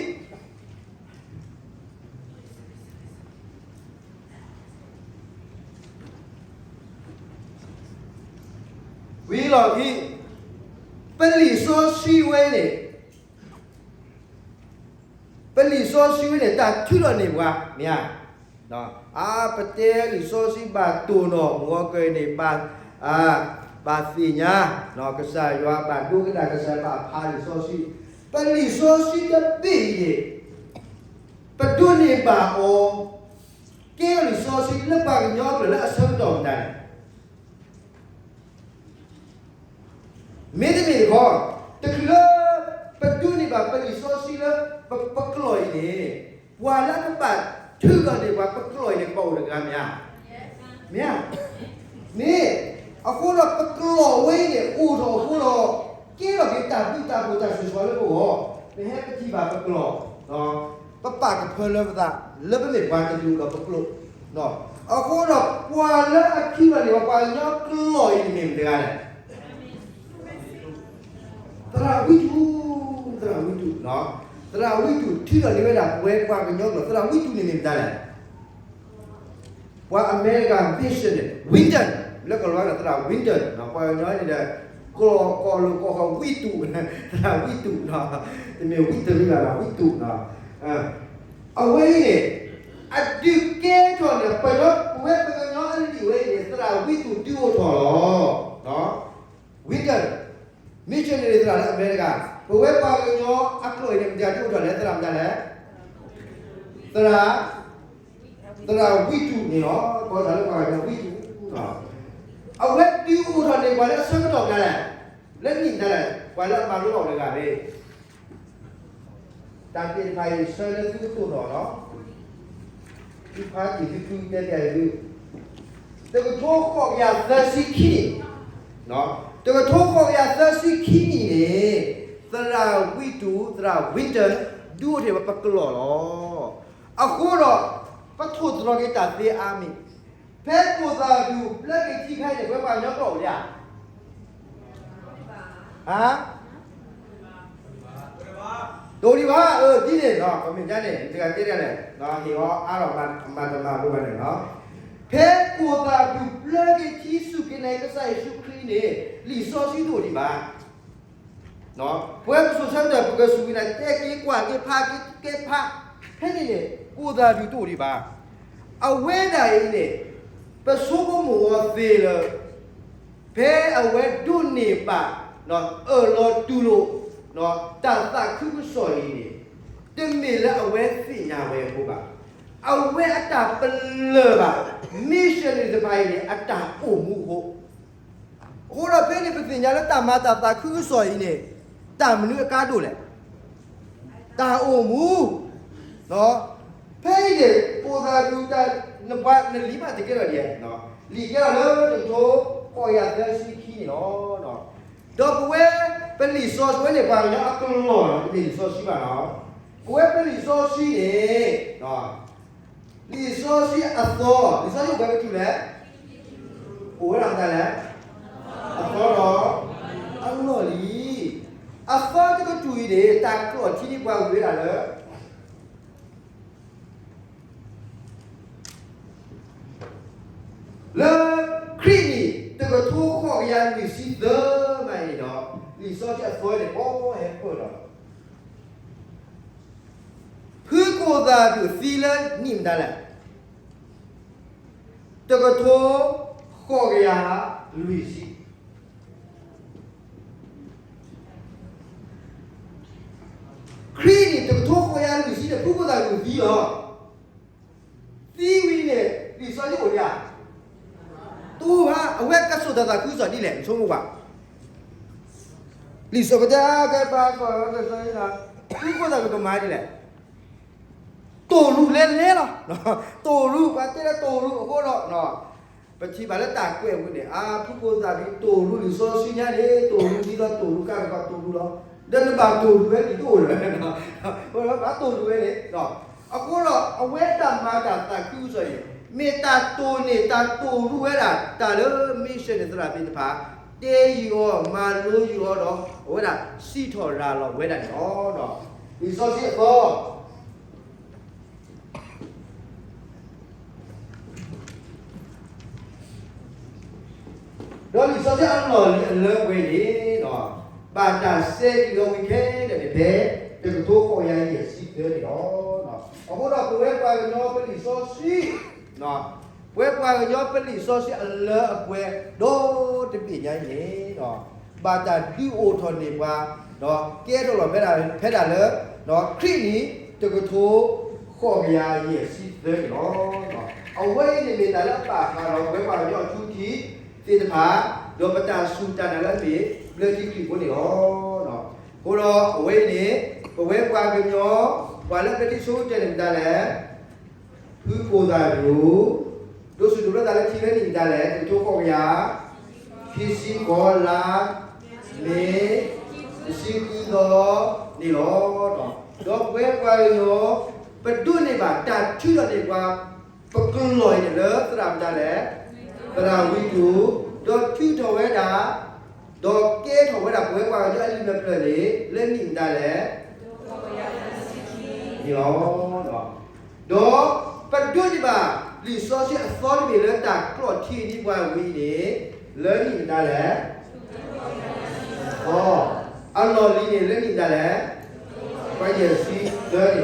ဝံၤလီၢ်ခံ, ပလံာ်စီဆှံဝဲန့ၣ်, ပလံာ်စီဆှံဝဲန့ၣ် တၢ်ထုးထီၣ်န့ၢ်ပှၤ, မ့ၢ်ဧါ. အါ ပတဲလံာ်စီဆှံဘၣ်တိၢ်နီၣ် မ်ကန့ၣ် ဘၣ်သ့ၣ်ညါ, ကစၢ်ယွၤဘၣ်ဒိကနၣ် ကစၢ်ယွၤဘၣ်ဖးလံာ်စီဆှံ, ပလံာ်စီဆှံတဘ့ၣ်အံၤန့ၣ် ပဒိးန့ၢ်ဘၣ်အီၤ, ကဲထီၣ်လံာ်စီဆှံလၢပှၤကညီအကျါလၢအဆၢကတီၢ်မတၤလဲၣ်. မ့တမ့ၢ်တခီ, တချုးလၢ ပဒိးန့ၢ်ဘၣ်ပလံာ်စီဆှံလၢပကျိာ်အံၤန့ၣ်, ပှၤလၢကဘၣ်ထုးထီၣ်န့ၢ်ပှၤပကျိာ်အံၤန့ၣ် ကဘၣ်အိၣ်တဂၤမ့ၢ်ဧါ. မ့ၢ်ဧါ. မ့ၢ်, အဃိဒီးပကျိာ်ဝဲအံၤန့ၣ် အိၣ်ထီၣ်အဃိဒီး ကဲထီၣ်က့ၤတၢ်ဘျုးတၢ်ဖှိၣ်တၢ်ဆိၣ်ဂ့ၤလၢပဂီၢ်, ပဟဲပထံၣ်ဘၣ်ပကျိာ်, ပပာ်ကဖၢလၢပသး လၢပမ့ၢ်ပှၤတဒူၣ်ဒီးပကျိာ်, အဃိဒီးပှၤလၢအထုးထီၣ်န့ၢ်ပှၤကညီကျိာ်အံၤန့ၣ်မ့ၢ်မတၤတဂၤလဲၣ်. သရၣ်ဝံတူး, သရၣ်ဝံတူး, သရၣ်ဝံတူးထုးထီၣ်န့ၢ်ဝဲဒၣ်ပဝဲပှၤကညီကျိာ်, သရၣ်ဝံတူးန့ၣ်မ့ၢ်မတၤလဲၣ်. ပှၤအမဲရကၤ mission န့ၣ် Winton လၢကလီၤဒီးသရၣ် Winton, ပှၤကညီန့ၣ်ဒီး ကီၢ်ကီၢ်လိာ်ကီၢ်ဃီဝံတူး, သရၣ်ဝံတူး, တမ့ၢ်ဝံတရံးဘၣ် ဝံတူး, အဝဲအံၤန့ၣ် အဒုးကဲထီၣ်န့ၣ် ပဝဲပှၤကညီအလံာ်ဝဲအံၤန့ၣ် သရၣ်ဝံတူၢ်ဒုးအိၣ်ထီၣ်လီၤ. Winton, missionary သရၣ်လၢအမဲရကၤ, ပဝဲပှၤကညီအကျိာ်အံၤန့ၣ် မတၤဒုးအိၣ်ထီၣ်လဲၣ် သရၣ်မတၤလဲၣ်, သရၣ် သရၣ်ဝံတူၢ်န့ၣ်လီၤ. ကီသရၣ်လၢပှၤကညီဝံတူၢ်, အဝဲဒုးအိၣ်ထီၣ်န့ၢ်ပှၤလၢအဆၢကတီၢ်မတၤလဲၣ်, လၢနံၣ်မတၤလဲၣ်, ပှၤလၢအမၤလိအီၤတဂၤန့ၣ် တၢ်သ့ၣ်တဖၣ်အံၤ ဆၢလၢသုကတိၢ်နီၣ်လီၤ. သုဖးတံၢ်သုဖုတဲပျးအံၤသု, တကထိဃိးကယၤသၢဆံခံနံၣ်, တကထိဃိးကယၤသၢဆံခံနံၣ်န့ၣ် သရၣ်ဝံတူၢ် သရၣ် Winton ဒုးအိၣ်ထီၣ်ဝဲပကျိာ်လီၤ. အဃိဒီး ပထိၣ်သတြီၤက့ၤတၢ်သ့အါမံၤ, ဖဲကိၣ်သၣ်ဒူၣ်ဘျၢက့ၤထံခါအံၤန့ၣ် ပဝဲပှၤကညီကျိာ်အိၣ်ဒံးဧါ ဟါ, တအိၣ်ဒံးဘၣ်, အၢ ဒ်န့ၣ်လီၤ. ပမ့ၢ်ဒ်န့ၣ် မတၤတဂၤတဲဒ်လဲၣ်, ဟ့ၣ်အီၤအါထီၣ်မၤတမၤဖိဘၣ်န့ၣ်လီၤ. ဖဲကိၣ်သၣ်ဒူၣ်ဘျၢက့ၤထံစူၢ်က့ၤနာ်က့ၤကစၢ်ယ့ၣ်ၡူးခရံာ်န့ၣ် လံာ်စီဆှံတအိၣ်ဒံးဘၣ်. ပဝဲပစိၤဆၢကတီၢ် ပကစူၢ်က့ၤနာ်က့ၤ တဲက့ၤကွၢ်က့ၤဖးက့ၤကဲဖး, ဖဲန့ၣ်န့ၣ် ကိၣ်သၣ်ဒူၣ်တအိၣ်ဒံးဘၣ်. အဝဲဒၣ်အံၤန့ၣ် ပဆိကမိၣ်အီၤသ့လၢ ဖဲအဝဲဒိးန့ၢ်ဘၣ် အၢၣ်လီၤတူၢ်လိာ် တၢ်သးခုကစီၣ်အံၤန့ၣ် တမ့ၢ်လၢအဝဲသ့ၣ်ညါဝဲအဃိဘၣ်. အဝဲအတၢ်ပလၢၢ်ဘၣ် missionary တဖၣ်အံၤန့ၣ် အတၢ်အိၣ်မူအဃိ အဃိဒီးဖဲန့ၣ် ပသ့ၣ်ညါလၢတၢ်မၤတၢ်သးခုကစီၣ်အံၤန့ၣ် တၢ်မနုၤအကါဒိၣ်လဲၣ်, တၢ်အိၣ်မူ, ဖဲအံၤန့ၣ် ကိၣ်သၣ်ဒူၣ်တၢ် နပှၤနလံာ်မးတကဲထီၣ်ဒ်လဲၣ်, လံာ်ကဲထီၣ်လၢတကထိဃိးကယၤသၢဆံခံန့ၣ်လီၤ. ဒီးပဝဲပလံာ်စီဆှံဝဲန့ၣ် ပှၤကညီအကလီၢ်န့ၣ် တမ့ၢ်လံာ်စီဆှံဘၣ်လီၤ. ပဝဲပလံာ်စီဆှံန့ၣ် လံာ်စီဆှံအသီ, လံာ်စီဆှံအိၣ်ပှဲၤကထူၣ်လဲၣ်, အိၣ်ဝဲဒၣ်မတၤလဲၣ်, အသီဒီး အလီၢ်လံ. အသီတကထူၣ်အံၤန့ၣ် တၢ်ကျိာ်ထံန့ၢ်ပှၤဝံၤဝဲဒၣ်လၢ လၢခရံာ်နံၣ် တကထိဃိးကယၤလွံၢ်ဆံသၢမးအံၤဒီး လံာ်စီဆှံအသီန့ၣ် ပှၤဟဲဖျါဒီး ဖုကိၣ်သၣ်ဒူၣ်သံလၢနံၣ်မတၤလဲၣ်, တကထိဃိးကယၤလွံၢ်ဆံ ခရံာ်နံၣ်တကထိဃိးကယၤလွံၢ်ဆံန့ၣ် ဖုကိၣ်သၣ်ဒူၣ်သံလီၤ. သံဝံၤန့ၣ် လံာ်စီဆှံအိၣ်ဒံးဧါ, တအိၣ်ဘၣ်. အဝဲကဲစိာ်တၢ်သးခုကစီၣ်ဒ်လဲၣ် နဆိကမိၣ်ကွၢ်. လံာ်စီဆှံကတဲကဲပာ်ကီၢ် ဖုကိၣ်သၣ်ဒူၣ်ကမၤဒ်လဲၣ်, တိၢ်ရူၢ်လဲၤလဲၤလီၤ. တိၢ်ရူၢ် ပှၤတဲလၢတိၢ်ရူၢ်အဃိဒီး ပထံၣ်ဘၣ်လၢတၢ်ကွဲးဝဲန့ၣ် အါ ဖုကိၣ်သၣ်ဒူၣ်တိၢ်ရူၢ် လံာ်စီဆှံညါန့ၣ် တိၢ်ရူၢ်ဒ်သိးတိၢ်ရူၢ်ကါကပၤတိၢ်ရူၢ်လီၤ. ဒီးနဘၣ်တိၢ်ရူၢ်ဝဲန့ၣ်တအိၣ်လၢၤ, ဘၣ်တိၢ်ရူၢ်ဝဲန့ၣ်. အဃိဒီး အဝဲတၢ်မၤတၢ်သးခုကစီၣ်န့ၣ် မ့ၢ်တၢ်တိၢ်န့ၢ်တၢ်တိၢ်ရူၢ်ဝဲဒၣ် တၢ်လၢ missionary သရၣ်သ့ၣ်တဖၣ် တဲဃုာ်အီၤ မၤလိဃုာ်အီၤဒီး အဝဲဒၣ်စံးထီၣ်ရၤလီၤဝဲဒၣ်န့ၣ်လီၤ. လံာ်စီဆှံအသီ ဒီးလံာ်စီဆှံအလီၢ်လံၤအလၢပှဲၤန့ၣ် ဘၣ်တၢ်စဲက့ၤလီၤဝံၤခဲလၢာ်န့ၣ်ဖဲ တကထိဃိးကယၤယဲၢ်ဆံသၢန့ၣ်လီၤ. အဃိဒီးပဝဲပှၤကညီပလံာ်စီဆှံ ပဝဲပှၤကညီပလံာ်စီဆှံအလၢအပှဲၤဒီတဘ့ၣ်ညါအံၤန့ၣ် ဘၣ်တၢ်ဒုးအိၣ်ထီၣ်န့ၢ်ပှၤ ဒီးကဲထီၣ်လီၤဖဲဒၣ် ဖဲဒၣ်လၢ ခရံာ်နံၣ် တကထိဃိးကယၤယဲၢ်ဆံသၢန့ၣ်လီၤ. အဝဲအံၤန့ၣ်မ့ၢ်တၢ်လၢအဘၣ်ဃးဒီးပဝဲပှၤကညီအထူအထံးသ့ၣ်တဖၣ် ဒီးပတၢ်စူၢ်တၢ်နာ်လၢအမ့ၢ်ဘျၢထံခရံာ်ဖိန့ၣ်လီၤ. အဃိဒီးအဝဲအံၤန့ၣ် ပဝဲပှၤကညီ ပှၤလၢအဘျၢထံဆိကတၢၢ်န့ၣ်မတၤလဲၣ် ဖုကိၣ်သၣ်ဒူၣ်, ဒိးဆူၣ်ဒိးဘျၢသးလၢထံလၢနံၣ်မတၤလဲၣ် တကထိဃိးကယၤ ခံဆံဃိးလါ မ့ၤ တဆံဃုသီန့ၣ်လီၤ. ဒီးပဝဲပှၤကညီ ပဒိးန့ၢ်ဘၣ်တၢ်ထုးထီၣ်န့ၢ်ပှၤ ပကျိာ်အံၤန့ၣ်လၢသရၣ်မတၤလဲၣ်, သရၣ်ဝံတူၢ်, ဒီးထုးထီၣ်ဝဲဒၣ် ဒီးကဲထီၣ်ဝဲဒၣ်ပဝဲပှၤကညီအလံာ်မဲာ်ဖျၢၣ်န့ၣ် လၢနံၣ်မတၤလဲၣ် န့ၣ်လီၤ. ဒီးပဒိးန့ၢ်ဘၣ် လံာ်စီဆှံအသီတဘ့ၣ်လၢတၢ်ကျိာ်ထံန့ၢ်ပှၤဝံၤန့ၣ် လၢနံၣ်မတၤလဲၣ်, အလီၢ်လံၤန့ၣ် လၢနံၣ်မတၤလဲၣ်, ပှၤယဲၢ်ဆံသၢန့ၣ်လီ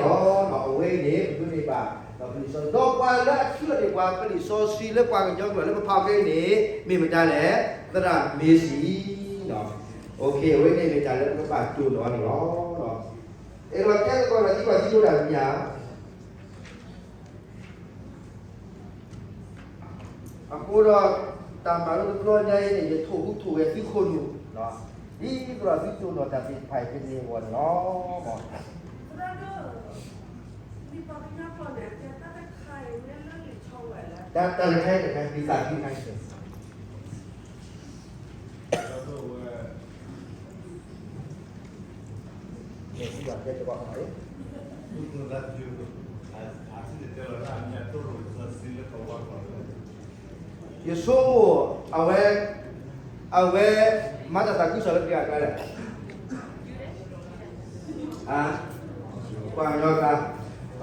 ၤ. ဝဲအံၤန့ၣ် ပဒိးန့ၢ်ဘၣ် ပလံာ်စီဆှံ ဒီးပှၤလၢအထုးန့ၢ်ပှၤပလံာ်စီဆှံလၢပှၤကညီကျိာ်လၢပဖးခဲအံၤန့ၣ် မ့ၢ်မတၤလဲၣ်, သရၣ်မ့ၢ်စံ, အဝဲန့ၣ်မ့ၢ်တၢ်လၢပကဘၣ်တိၢ်နီၣ်န့ၣ်လီၤ. အဲၣ်ဒိးတဲသကိးဒီးသံကွၢ်သံဒိးတၢ်တမံၤဧါ. အဃိဒီး တၢ်မၤလိတဘျီညါအံၤန့ၣ် ယထိၣ်ဟူးထိၣ်ဂဲၤသုခိၣ်နူာ်, ဒ်သိးဒီးသုတိၢ်နီၣ်တၢ်သ့ၣ်တဖၣ်အံၤဖဲန့ၣ်အဂီၢ်န့ၣ်လီၤ. တၢ်တခါတခါ ဒ်သးသုခါဆၢ ယဆိကမိၣ် အဝဲ အဝဲ မၤတၢ်သးခုကစီၣ်လၢပှၤအကျါလဲၣ်, ပှၤကညီအကျါ,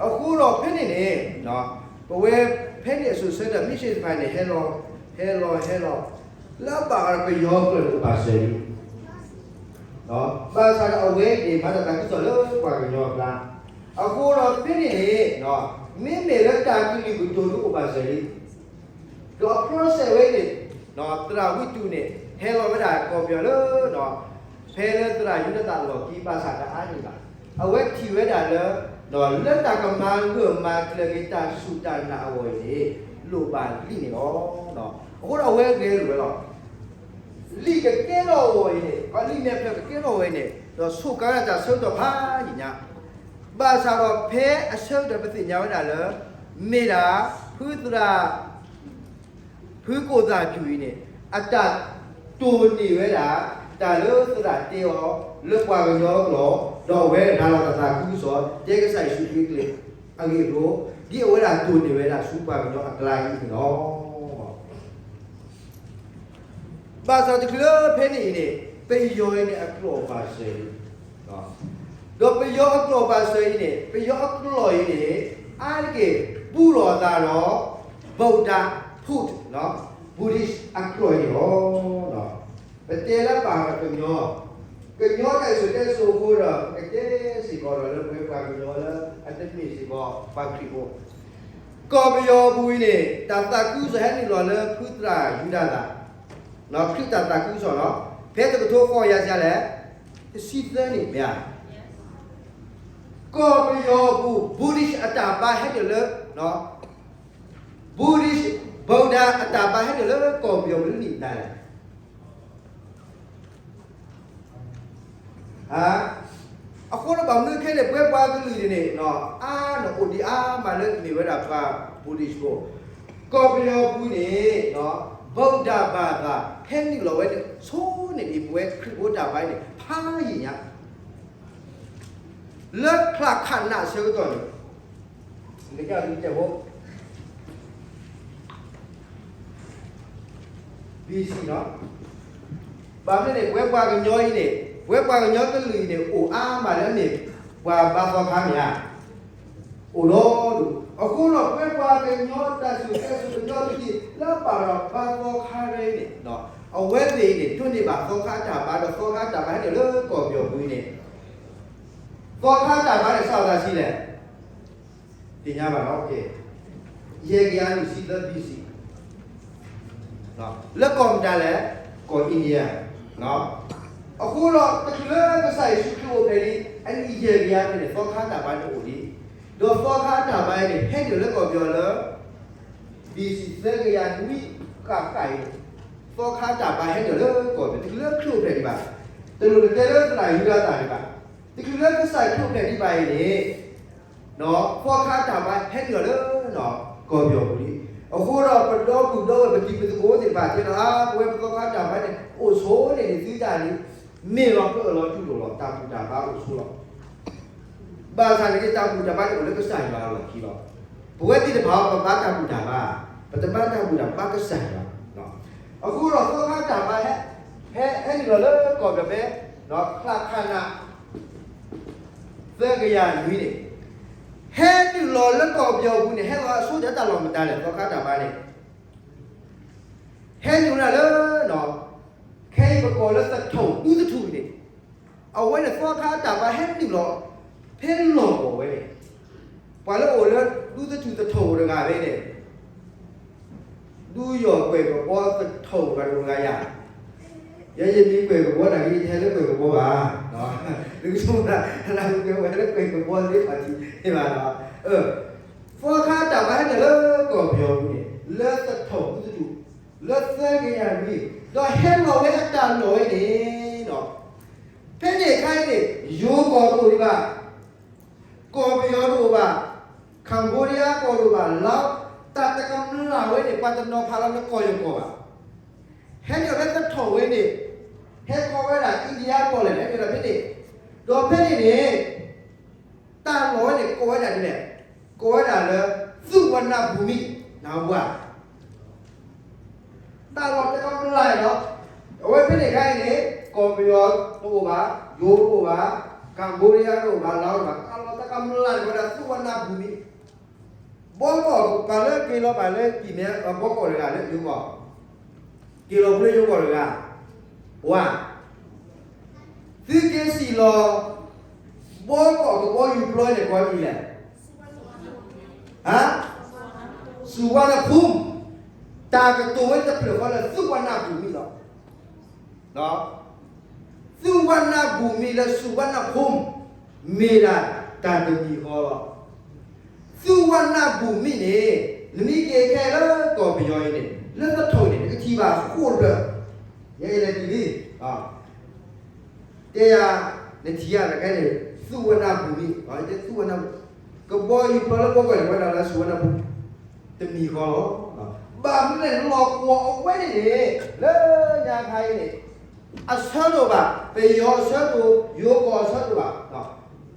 အဃိဒီးဖဲန့ၣ်န့ၣ် ပဝဲဖဲန့ၣ်အစိၤဆၢဒီး မ့ၢ်စ့ၢ်တဖၣ်န့ၣ် ဟဲလီၤ ဟဲလီၤ ဟဲလီၤ လၢအဘၣ်ဃးဒီးပယီၤကျိာ်န့ၣ် အိၣ်ဘၣ်စၢၤလံ ဘၣ်ဆၣ်ဒီးအဝဲအံၤန့ၣ် မၤတၢ်သးခုကစီၣ်လၢပှၤကညီအကျါ, အဃိဒီးဖဲန့ၣ်န့ၣ် မ့မ့ၢ်လၢတၢ်ကလုၢ်ကတိၤဒုးအိၣ်ဘၣ်စၢၤလံ, ဒီးအ process ဝဲန့ၣ် သရၣ်ဝံတူးန့ၣ် ဟဲလီၤဝဲဒၣ်ကီၢ်ပယီၤလၢ ဖဲလၢသရၣ်ယူဒၤသၣ်အလီၢ်ခံ ဘၣ်ဆၣ်တအါန့ၢ်ဘၣ်, အဝဲထံၣ်ဝဲဒၣ်လၢ လၢတၢ်ကမၤဂၢၢ်မၤကျၢၤက့ၤတၢ်စူၢ်တၢ်နာ်အဂီၢ်အံၤန့ၣ် လိၣ်ဘၣ်လံာ်န့ၣ်လီၤ. အဃိဒီးအဝဲဂဲၤလိာ်ဝဲလီၤ. လံာ်ကကဲထီၣ်အဂီၢ်အံၤန့ၣ် လံာ်မဲာ်ဖျၢၣ်ကကဲထီၣ်အဂီၢ်အံၤန့ၣ် ဒီးဆိးကါဝဲဒၣ်တၢ်ဆၢကတီၢ်ဖးယံာ်ညါ, ဘၣ်ဆၣ်ဒီးဖဲအဆၢကတီၢ်ပသ့ၣ်ညါဝဲဒၣ်လၢ မ့ၢ်ဒၣ် ဖုသရၣ် ဖုကိၣ်သၣ်ဖၠူၣ်အံၤန့ၣ် အတၢ်တိၢ်န့ၢ်ဝဲဒၣ် တၢ်လၢသရၣ်တဲအီၤ လၢပှၤကညီအကျိာ်, ဒီးအဝဲဒၣ်လီၤတၢ်သးခုကစီၣ် တဲကစၢ်ယ့ၣ်ၡူးခရံာ်အကျိာ်အဂ့ၢ်အကျိၤ, ဒ်အဝဲဒၣ်တိၢ်န့ၢ်ဝဲဒၣ်ဆူပှၤကညီအကျါအံၤန့ၣ်လီၤ. ဘၣ်ဆၣ်တချုးလၢဖဲန့ၣ်အံၤန့ၣ် ပယီၤအံၤန့ၣ် အကျိာ်ဘၣ်စၢၤအံၤ ဒီးပယီၤအကျိာ်ဘၣ်စၢၤအံၤန့ၣ် ပယီၤအကျိာ်အံၤန့ၣ် အါတက့ၢ် ဘူးလိာ်အသးဒီး Buddha Buddhist, Buddhist အကျိာ်အံၤန့ၣ်လီၤ. ပတဲလၢဘၣ်ဃးကညီ, ကညီတၢ်စံၣ်စိၤတဲစိၤအဃိဒီး ပကတဲစ့ၢ်ကီးဒီးလၢပဝဲပှၤကညီလၢ အတမ့ၢ်စ့ၢ်ကီးပှၤခရံာ်ဖိ, ကီၢ်ပယီၤပူၤအံၤန့ၣ် တၢ်သးခုကစီၣ်ဟဲနုာ်လီၤလၢဖုသရၣ်ယူဒၤသၣ်, ခရံာ်တၢ်သးခုကစီၣ်လီၤ. ဖဲတကထိဃိးကယၤစံးလဲၣ်, တဆံသၢနံၣ်မ့ၢ်ဧါ. ကီၢ်ပယီၤပူၤ Buddhist အတၢ်ဘါဟဲနုာ်လၢ Buddhist Buddha အတၢ်ဘါဟဲနုာ်လၢကီၢ်ပယီၤပူၤလၢနံၣ်မတၤလဲၣ်. အဃိန့ၣ်ဘၣ်မနုၤခဲန့ၣ် ပဝဲပှၤကလုာ်န့ၣ်န့ၣ် အါန့ၣ်အိၣ်ဒံးအါမးလၢမ့ၢ်ဝဲဒၣ်ပှၤ Buddhist ဖိ, ကီၢ်ပယီၤပူၤန့ၣ် Buddha ဘၣ်သၣ် ဟဲနုာ်လီၤဝဲန့ၣ် ဆိန့ၣ်ဒံး ပဝဲခရံာ်ဖိတၢ်ဘါန့ၣ် ဖးယံာ်ညါ လၢချၢခးနးအဆၢကတီၢ်န့ၣ် ကစၢ်လူၤတဲဖိ BC လီၤ. ဘၣ်မနုၤန့ၣ် ပဝဲပှၤကညီအံၤန့ၣ် ပဝဲပှၤကညီကလုာ်အံၤန့ၣ် အိၣ်အါမးလၢအမ့ၢ်ပှၤဘါသီခါမ့ၢ်ဧါ, အိၣ်ဒီဒူၣ်. အဃိဒီး ပဝဲပှၤကညီတၢ်စံၣ်စိၤတဲစိၤကညီတက့ၢ် လၢအပာ်ဒီးဘါသီခါရဲန့ၣ် အဝဲသ့ၣ်အံၤန့ၣ် ဒိးန့ၢ်ဘၣ်သီခါတၢ်ဘါဒီးသီခါတၢ်ဘါဟဲနုာ်လၢကီၢ်ပယီၤပူၤအံၤန့ၣ် သီခါတၢ်ဘါန့ၣ် စးထီၣ်သးဆံးလဲၣ်, သ့ၣ်ညါဘၣ်လီၤ. ယဲၢ်ကယၤလွံၢ်ဆံသၢ BC လၢကီၢ်မတၤလဲၣ်, ကီၢ် India အဃိဒီး တချုးလၢကစၢ်ယ့ၣ်ၡူးခရံာ်အိၣ်ဖျဲၣ်လံ အနံၣ်ယဲၢ်ကယၤဖဲန့ၣ် သီခါတၢ်ဘါန့ၣ်အိၣ်လံ, ဒီးသီခါတၢ်ဘါအံၤန့ၣ် ဟဲနုာ်လၢကီၢ်ပယီၤလၢ BC သၢကယၤနွံဃၣ်ဃၣ်အံၤန့ၣ် သီခါတၢ်ဘါဟဲနုာ်လၢကီၢ်ပယီၤ တချုးလၢခရံာ်အိၣ်ဖျဲၣ်ဒံးဘၣ်, တလိၣ်တတဲလၢသရၣ်ယူဒၤသၣ်ဒံးဘၣ်, တချုးလၢကစၢ်ခရံာ်အိၣ်ဖျဲၣ်ဒံးဘၣ်အံၤန့ၣ် သီခါတၢ်ဘါဟဲနုာ်လီၤလၢ ကီၢ်ပယီၤပူၤလံ. အဃိဒီး ပဒီပုၢ်ဒီဝဲၢ်ပတံၤပသကိးသ့ၣ်တဖၣ်တဲလီၤ အါ ပဝဲပသီခါတၢ်ဘါန့ၣ် အိၣ်ဆိန့ၣ်န့ၣ် သုတၢ်န့ၣ် မ့ၢ်လီၤပၢအၢၣ်လီၤတူၢ်လိာ်လီၤ တၢ်ဘူၣ်တၢ်ဘါအိၣ်ဆိလီၤ. ဘၣ်ဆၣ်န့ၣ်က့ တၢ်ဘူၣ်တၢ်ဘါန့ၣ်အိၣ်လၢကစၢ်ယွၤအလီၢ်ခံလီၤ. ပဝဲသ့ၣ်တဖၣ် ပဘါတၢ်ဘူၣ်တၢ်ဘါ, ပတဘါတၢ်ဘူၣ်တၢ်ဘါ ဘါကစၢ်ယွၤ. အဃိဒီးသီခါတၢ်ဘါ ဟဲ ဟဲနုာ်လီၤလၢကီၢ်ပယီၤဖဲ ချၢခးနး သၢကယၤနွံန့ၣ် ဟဲနုာ်လီၤလၢကီၢ်ပယီၤပူၤန့ၣ် ဟဲလီၤအဆိဒီးတၢ်လီၢ်မတၤလဲၣ် သီခါတၢ်ဘါန့ၣ် ဟဲနုာ်လီၤလၢ ခဲအံၤပကိးလၢသထူၣ် ဒူသထူၣ်အံၤန့ၣ် အဝဲန့ၣ်သီခါတၢ်ဘါဟဲနုာ်လီၤ ဖဲလီၢ်ကဝီၤဝဲန့ၣ် ပှၤလၢအိၣ်လၢဒူသထူၣ်သထူၣ်တဂၤဖဲန့ၣ်, ဒူယီၢ်ကွဲၢ်ကဘီသထူၣ်တဂၤတဂၤယၤ, ယဲယမ့ၢ်ကွဲၢ်ကဘီတဂၤ ယတဟဲလၢကွဲၢ်ကဘီဘၣ်, နကဆိကမိၣ်ဒၣ် နကကွဲၢ်ဝဲလၢကွဲၢ်ကဘီသ့ၣ်တဖၣ်ထံၣ်န့ၣ်ဘၣ်ဒီး, သီခါတၢ်ဘါဟဲနုာ်လၢကီၢ်ပယီၤပူၤန့ၣ် လၢသထူၣ်ဒူသထူၣ် လၢသၢကယၤနွံ, ဒီးဟဲလီၤဝဲအတၢ်လီၢ်ဝဲန့ၣ်ဒီး ဖဲန့ၣ်အခါအံၤန့ၣ် ယိၤကီၢ်တအိၣ်ဒံးဘၣ်, ကီၢ်ပယီၤတအိၣ်ဘၣ်, Cambodia ကီၢ်တအိၣ်ဘၣ်, လၢတၢ်တကမျၢၢ်ဝဲန့ၣ် ပှၤတနီၤဖးလီၤနကီၢ်ယကီၢ်ဘၣ်. ဟဲနုာ်လၢသထူၣ်ဝဲန့ၣ်, ဟဲခီဝဲဒၣ် India ကီၢ်လဲၣ် ဟဲနုာ်လီၤဖဲန့ၣ်, ဒီးဖဲန့ၣ်န့ၣ် တၢ်လီၢ်ဝဲန့ၣ် ကိးဝဲဒၣ်ဒ်လဲၣ်, ကိးဝဲဒၣ်လၢ သုးဝနၢၣ်ဘူၣ်မံၣ် နၢ်ဟူဧါ. တၢ်လီၢ်တကမျၢၢ်လီၤ. အဝဲဖဲန့ၣ်အခါအံၤန့ၣ် ကီၢ်ပယီၤတအိၣ်ဘၣ်, ယိၤတအိၣ်ဘၣ်, Cambodia တအိၣ်ဘၣ်, လၢတအိၣ်ဘၣ်, တၢ်လီၢ်တကမျၢၢ်န့ၣ် ကိးဝဲဒၣ်သုးဝနၢၣ်ဘူၣ်မံၣ်. ဘီကီၢ်ပှၤလၢက့ၤလီၤဘၣ်လၢကံၢ်မဲ ဘီကီၢ်တဂၤလၢယိၤကီၢ်, က့ၤလီၤဖဲလၢယိၤကီၢ်တဂၤ, ဝါ သုက့ၤစံၣ်လီၤ ဘီကီၢ်ကဘီယူၤပျီန့ၣ် ကိးဒ်လဲၣ်, ဟါ, စူၤဝါနၢၣ်ဖူမ်, တၢ်ကတိၤဝဲတဖျၢၣ်ဃီလၢသုးဝနၢၣ်ဘူၣ်မံၣ်လီၤ. သုးဝနၢၣ်ဘူၣ်မံၣ်လၢစူၤဝါနၢၣ်ဖူမ် မ့ၢ်ဒၣ်တၢ်တမံၤဃီလီၤ. သုးဝနၢၣ်ဘူၣ်မံၣ်န့ၣ် နမ့ၢ်က့ၤခဲလၢကီၢ်ပယီၤအံၤန့ၣ် လၢသထူၣ်န့ၣ် နကထံၣ်ဘၣ်ဃိၣ်တဖျၢၣ်, ယဲယလဲၤတုၤလံ တဲယၤ နထံၣ်ဧါ နကဲန့ၣ် သုးဝနၢၣ်ဘူၣ်မံၣ်, သုးဝနၢၣ်ဘူၣ်, ကဘီယူၤပျီလၢဘီကီၢ်န့ၣ် ဝဲဒၣ်လၢစူၤဝါနၢၣ်ဘူၣ် တမံၤဃီလီၤ. ဘၣ်မနုၤလဲၣ် လီၢ်ကဝီၤအဝဲန့ၣ်န့ၣ် လၢညါခါအံၤန့ၣ် အဆၢတအိၣ်ဘၣ်, ပယီၤအဆၢတအိၣ်, ယိၤကီၢ်အဆၢတအိၣ်ဘၣ်,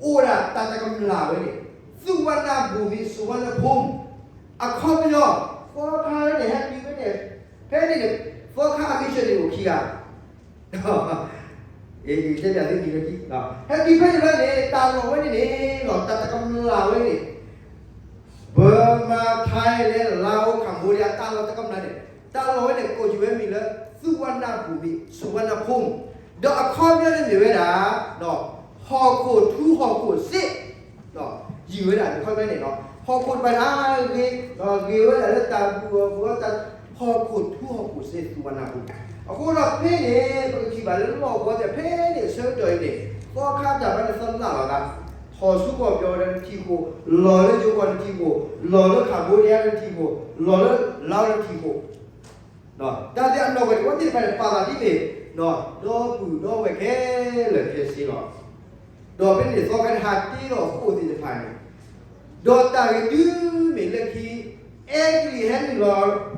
အိၣ်ဒၣ်တၢ်တကမျၢၢ်ဝဲန့ၣ်, သုးဝနၢၣ်ဘူၣ်မံၣ် စူၤဝါနၢၣ်ဖူမ်, အခီပညီ သီခါန့ၣ် ဟဲတုၤဖဲန့ၣ်, ဖဲန့ၣ်န့ၣ် သီခါအမံၤဆၢန့ၣ်အိၣ်ခံဂၤ တဲဘၣ်သုမံၤလၢခံ, ဟဲတုၤဖဲန့ၣ်လၢန့ၣ် တၢ်လီၢ်ဝဲန့ၣ်န့ၣ်လီၤ တၢ်တကမျၢၢ်ဝဲန့ၣ် Burma, Thailand, Laos, Cambodia တၢ်လီၢ်တကမျၢၢ်န့ၣ် တၢ်လီၢ်ဝဲန့ၣ် ကိးယုၢ်ဝဲမံၤလၢ သုးဝနၢၣ်ဘူၣ်မံၣ် စူၤဝါနၢၣ်ဖူမ်, ဒီးအခီပညီန့ၣ်မ့ၢ်ဝဲဒၣ် ဟီၣ်ခိၣ်ထူဟီၣ်ခိၣ်စ့, ယုၢ်ဝဲဒၣ်အခီပညီန့ၣ်လီၤ. ဟီၣ်ခိၣ်တဖၣ်န့ၣ် အဂ့ၤ, ဂ့ၤဝဲဒၣ်လၢတၢ်ဘူၣ်အီၣ်ဘူၣ်အီတၢ်, ဟီၣ်ခိၣ်ထူဟီၣ်ခိၣ်စ့ သုးဝနၢၣ်ဘူၣ်, အဃိဒီးဖဲန့ၣ် ပကထံၣ်ဘၣ်လၢလီၢ်ကဝီၤသ့ၣ်ဖဲန့ၣ်အဆၢကတီၢ်အံၤန့ၣ် သီခါတၢ်ဘါန့ၣ်သလၣ်လီၤသး, ထီၣ်ဆူကီၢ်ပယီၤဒီးနထံၣ်ဃိၣ်, လီၤလၢယိၤကီၢ်နထံၣ်ဃိၣ်, လီၤလၢ Cambodia နထံၣ်ဃိၣ်, လီၤလၢ Laos နထံၣ်ဃိၣ် တၢ်သ့ၣ်အနီၢ်ဝဲတဝီသ့ၣ်တဖၣ်န့ၣ် ပာ်သးဒ်န့ၣ်, ဒီပုၢ်ဒီဝဲၢ်ခဲလၢာ်ခဲဆ့လီၤ. ဒီးဖဲန့ၣ်သီခါန့ၣ် ဟးတ့လီၤဃိၣ်သ့ၣ်တဖၣ်န့ၣ်, ဒီးတၢ်ဂ့ၢ်တုၤမ့ၢ်လၢခံ အဲ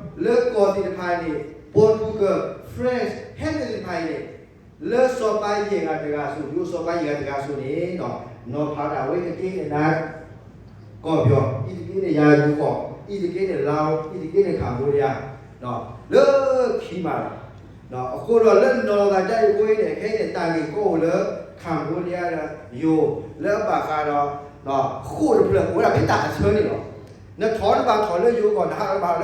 ကလံးဟဲနုာ်လီၤလၢကီၢ်သ့ၣ်တဖၣ်န့ၣ်, Portugal, France ဟဲနုာ်သ့ၣ်တဖၣ်အံၤန့ၣ်, လၢစီၤပၤယဲၢ်ဂၤတဂၤအစိၤ, ဒ်စီၤပၤယဲၢ်ဂၤတဂၤအစိၤန့ၣ်, နီၤဖးဒၣ်ဝဲတက့ၢ်န့ၣ်နၤ ကီၢ်ပယီၤ, အံၤတက့ၢ်န့ၣ်ယၤယိၤကီၢ်, အံၤတက့ၢ်န့ၣ် Laos, အံၤတက့ၢ်န့ၣ် Cambodia, လၢခံမးလီၤ. အဃိဒီးလၢနီၢ်သးဒ်အံၤအဃိအံၤန့ၣ် ခဲအံၤန့ၣ် တၢ်ဂ့ၢ်ကီအိၣ်လၢ Cambodia ဒီးယိၤ လၢအဘၣ်ဃးဒီး ဃိၣ်တဖျၢၣ် အိၣ်ဝဲဒၣ်ဖဲတၢ်အဆၢန့ၣ်လီၤ. နထီၣ်နဘၣ်ထီၣ်လၢယိၤကီၢ်, နဟးနဘၣ်ဟးလၢ Cambodia, နကီၢ်လၢညါခါအိၣ်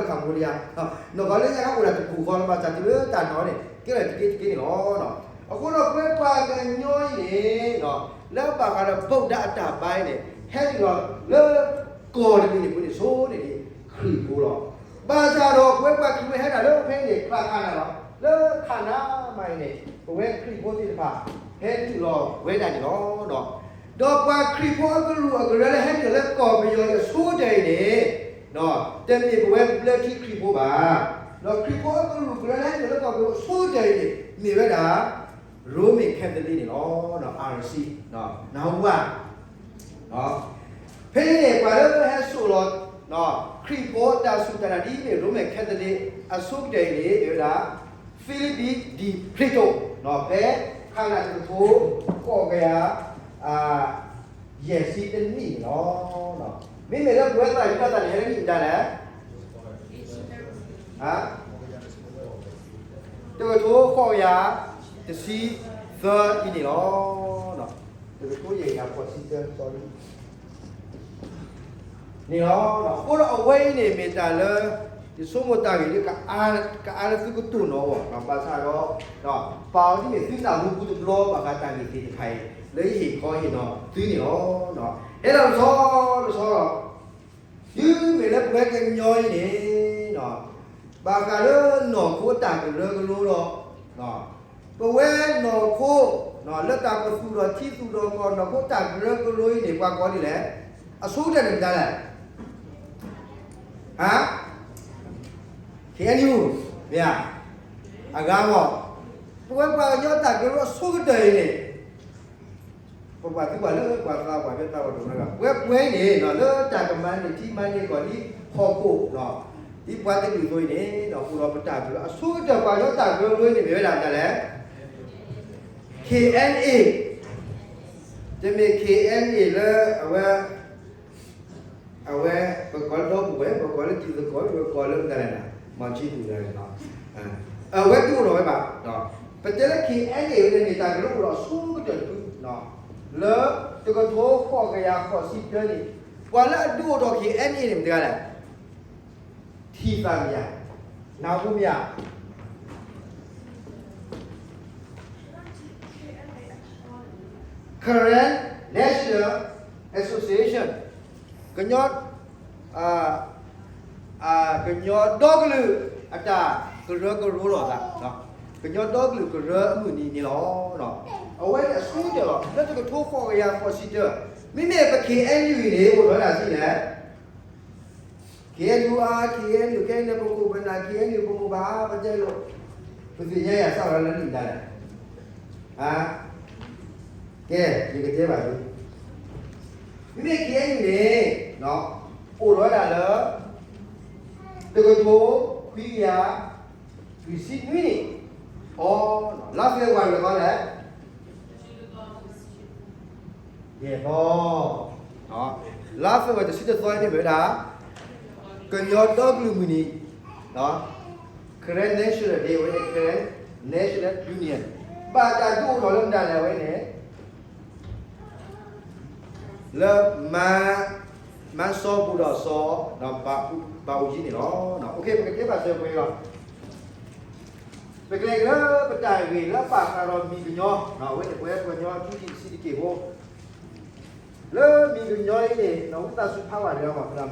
ဒၣ်တပူၤဃီလၢဘၣ်ဆၣ်တုၤလၢတၢ်နီၤန့ၣ် ကဲထီၣ်တက့ၢ်တက့ၢ်န့ၣ်လီၤ. အဃိဒီးပဝဲပှၤကညီအံၤန့ၣ် လၢအဘၣ်ဃးဒီး ဗုဒ္ဓ အတၢ်ဘါအံၤန့ၣ် ဟဲနုာ်လီၤလၢကီၢ်တဘ့ၣ်န့ၣ် ပူၤန့ၣ်ဆိန့ၣ်ဒ်ခရံာ်ဖိလီၤ. ဘၣ်ဆၣ်ဒီးပဝဲပှၤခရံာ်ဖိဟဲဒၣ်လၢဖဲန့ၣ် ချၢခးနၤလီၤ. လၢခးနၤမးအံၤန့ၣ် ပဝဲခရံာ်ဖိသ့ၣ်တဖၣ် ဟဲနုာ်လီၤဝဲဒၣ်န့ၣ်လီၤ. ဒီးပှၤခရံာ်ဖိအကရူၢ်အကရၢလၢဟဲနုာ်လီၤလၢကီၢ်ပယီၤအံၤအဆိကတၢၢ်အံၤန့ၣ် တမ့ၢ်ပဝဲဘျၢထံခရံာ်ဖိဘၣ်. ဒီးခရံာ်ဖိအကရူၢ်အကရၢလၢဟဲနုာ်လီၤလၢကီၢ်ပယီၤအဆိကတၢၢ်အံၤန့ၣ် မ့ၢ်ဝဲဒၣ် Roman Catholic န့ၣ်လီၤ. RC နၢ်ဟူဧါ. ဖဲန့ၣ်န့ၣ် ပှၤလၢဟဲစိာ်လီၤ ခရံာ်ဖိတၢ်စူၢ်တၢ်နာ်ဒ်မ့ၢ် Roman Catholic အဆိကတၢၢ်အံၤန့ၣ် မ့ၢ်ဝဲဒၣ် Philip de Pretto ဖဲ ခါနၤတကထိ ဃိးကယၤ ယဲၢ်ဆံတနံၣ်န့ၣ်လီၤ. မ့မ့ၢ်လၢပဝဲသရၣ်ယူဒၤသၣ်န့ၣ် ဟဲလၢနံၣ်မတၤလဲၣ်. တကထိဃိးကယၤ တဆံသၢအံၤန့ၣ်လီၤ. တကထိယဲၢ်ကယၤဃိးဆံသၢ sorry န့ၣ်လီၤ. အဃိဒီးအဝဲအံၤန့ၣ် မ့ၢ်တၢ်လၢ ယဆိကမိၣ်တၢ်ဂ့ၢ်လၢ ကအါလၢသုကတိၢ်နီၣ်အီၤ ဘၣ်ဆၣ်ဒီး ပာ်အီၤဒ်န့ၣ် သုနၢ်ဟူပူတဘျီ ဘၣ်ဃးတၢ်ဂ့ၢ်သ့ၣ်တဖၣ်အံၤ လၢယဟ့ၣ်ခီဟ့ၣ်နီၤသုန့ၣ်လီၤ. ဟဲလီၤတဆီတဆီဒီး တုၤမ့ၢ်လၢပဝဲကညီအံၤန့ၣ်, ဘၣ်ဃးလၢနီၢ်ခိတၢ်ကရၢကရိဒီး, ပဝဲနီၢ်ခိ, လၢတၢ်ကသူၣ်ထီၣ်ထံသူၣ်ထီၣ်ကီၢ် နီၢ်ခိတၢ်ကရၢကရိအံၤန့ၣ် ပှၤကိးဒ်လဲၣ်, အဆိကတၢၢ်န့ၣ်မတၤလဲၣ်, ဟါ, ခ့ၣ်အဲၣ်ယူၣ်, မ့ၢ်ဧါ, အဂၤမ့ၢ်, ပဝဲပှၤကညီတၢ်ကရၢကရိအဆိကတၢၢ်အံၤန့ၣ် ပပှၤသံပှၤလၢပှၤသးပှၢ်ဖဲသးပှၢ်ဒိၣ်မးလီၤ. ပဝဲပဝဲအံၤန့ၣ် လၢတၢ်ကမၤန့ၢ်ထံမၤန့ၢ်ကီၢ်ဒ်ဟီၣ်ခိၣ်, ဒ်ပှၤတဒူၣ်အသိးအံၤန့ၣ် အိၣ်ဒီးပတၢ်ကရၢအဆိကတၢၢ် ပှၤကညီတၢ်ကရၢကရိအံၤန့ၣ် မ့ၢ်ဝဲဒၣ်မတၤလဲၣ်, ခ့ၣ်အဲၣ်ယူၣ်, တမ့ၢ် ခ့ၣ်အဲၣ်ယူၣ် လၢအဝဲ အဝဲ ပကိးလၢဒီပုၢ်ဝဲၢ်, ပကိးလၢတံၤသကိး, ပကိးလၢမတၤလဲၣ်န့ၣ်, မၤဆံပူၤန့ၣ်လီၤ. အဝဲတအိၣ်ဒီးဝဲဘၣ်. ပတဲလၢ ခ့ၣ်အဲၣ်ယူၣ် ဝဲန့ၣ် မ့ၢ်တၢ်ကရၢအိၣ်ဒီးအဆိကတၢၢ်တဖု, လၢတကထိဃိးကယၤဃိးဆံတၢန့ၣ် ပှၤလၢအဒုးအိၣ်ထီၣ် ခ့ၣ်အဲၣ်ယူၣ် န့ၣ် မတၤလဲၣ်, ထံၣ်သးမ့ၢ်ဧါ, နၢ်ဟူမ့ၢ်ဧါ Karen National Association, ကညီ, ကညီဒီကလုာ်အတၢ်ကရၢကရိလီၤသး, ကညီဒီကလုာ်ကရၢအမုၢ်နံၤန့ၣ်လီၤ. အဝဲန့ၣ်အဆိကတၢၢ်လီၤ, လၢတကထိဃိးကယၤဃိးဆံတၢ, မ့မ့ၢ်ပ ခ့ၣ်အဲၣ်ယူၣ် အံၤန့ၣ် အိၣ်ထီၣ်ဝဲဒၣ်ဒ်လဲၣ် ခ့ၣ်အဲၣ်ယူၣ် အါ, ခ့ၣ်အဲၣ်ယူၣ် ခဲအံၤန့ၣ် ပခိၣ်ပနၢ် ခ့ၣ်အဲၣ်ယူၣ် ပမိၢ်ပပၢ် ပတဲလိာ်, ပသ့ၣ်ညါယၤစးထီၣ်လၢနံၣ်မတၤလဲၣ်, အါ, ကဲ ယကတဲဘၣ်သု, မ့မ့ၢ် ခ့ၣ်အဲၣ်ယူၣ် န့ၣ် အိၣ်ထီၣ်ဝဲဒၣ်လၢ တကထိခွံကယၤ လွံၢ်ဆံနွံနံၣ်, အီ, လါဖ့ၤဘြူၤအါရံၤ လဲၣ်, ယဲၢ်သီ, လါဖ့ၤဘြူၤအါရံၤ တဆံတသီန့ၣ် မ့ၢ်ဝဲဒၣ် ကညီဒီကလုာ်မုၢ်နံၤ, Karen National Day ဝဲန့ၣ် Karen National Union, ဘၣ်တၢ်ဒုးအိၣ်ထီၣ်လၢမတၤလဲၣ်ဝဲန့ၣ် လၢ မါစီၤပူၤဒီးစီၤ ဘၣ်အူကၠံန့ၣ်လီၤ. ပကတဲဘၣ်စၢၤပှဲၤလီၤ. ပကလဲၤက့ၤလၢပတၢ်ဂ့ၢ်လၢအဘၣ်ဃးဒီးမံၤကညီ, အဝဲန့ၣ်ပဝဲပှၤကညီထူတံၢ်တဆံးတက့ၢ်ဖိ, လၢမံၤကညီအံၤန့ၣ် နီၢ်ဝံသးစူၤဖးဝဲဒၣ်မး ပနၢ်မုာ် မံၤက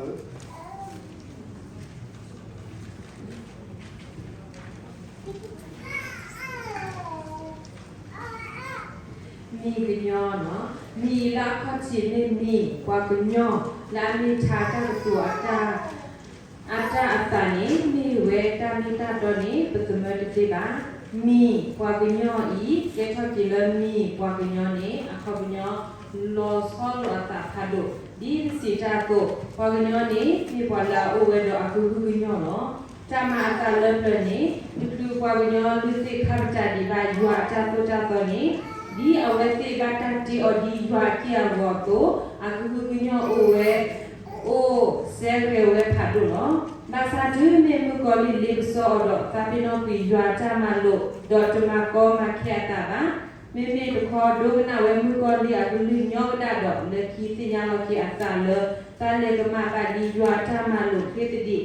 ညီ, မံၤလၢအခီၣ်ထံးမ့ၢ်မံၤပှၤကညီ, လၢအမ့ၢ်ထါတၢ်ကတိၤအတၢ်အသးန့ၣ် မ့ၢ်ဝဲတၢ်မ့ၢ်တၢ်တီန့ၣ် ပသမၢတသ့ဘၣ်. မံၤပှၤကညီအံၤ ကဲထီၣ်က့ၤလၢမံၤပှၤကညီန့ၣ် အခီပညီ လီၤဆီလိာ်အသးဖးဒိၣ်, ဒ်ပစံးတၢ်အသိး ပှၤကညီန့ၣ် မ့ၢ်ပှၤလၢအအိၣ်ဝဲဒီးအကဟုကညီၢ်လီၤ. တၢ်မၤအသးလၢပျၢၤန့ၣ် တချုးပှၤကညီလုၢ်သ့ၣ်ခါပတာ်ဒံးဘၣ်ယွၤအတၢ်သိၣ်တၢ်သီန့ၣ်, ဒ်အဝဲသ့ၣ်ဘၣ်တၢ်တ့အီၤဒ်ယွၤအက့ၢ်အဂီၤအသိး အကဟုကညီၢ်အိၣ်ဝဲ အိၣ်စဲရဲၣ်ဝဲဖးဒိၣ်လီၤ. ဘၣ်ဆၣ်တုၤမ့ၢ်မုၣ်ကီၤလံၢ်လ့ပစီအီၤဒီး သးပ့ၤနီၣ်ကွံာ်ယွၤအတၢ်မၤလိာ် ဒီးတမၤကီမၤခဲအသးဘၣ်. မ့မ့ၢ်တခီ ဒိကနၣ်ဝဲမုၣ်ကီၤလံၢ်အကလုၢ်ညီကဒၣ်ဒီး လၢခံသ့ၣ်ညါလီၤက့ၤအသးလၢ သးလဲၤကမၣ်ဘၣ်ဒ်ယွၤအတၢ်မၤလိာ်ချ့သဒံး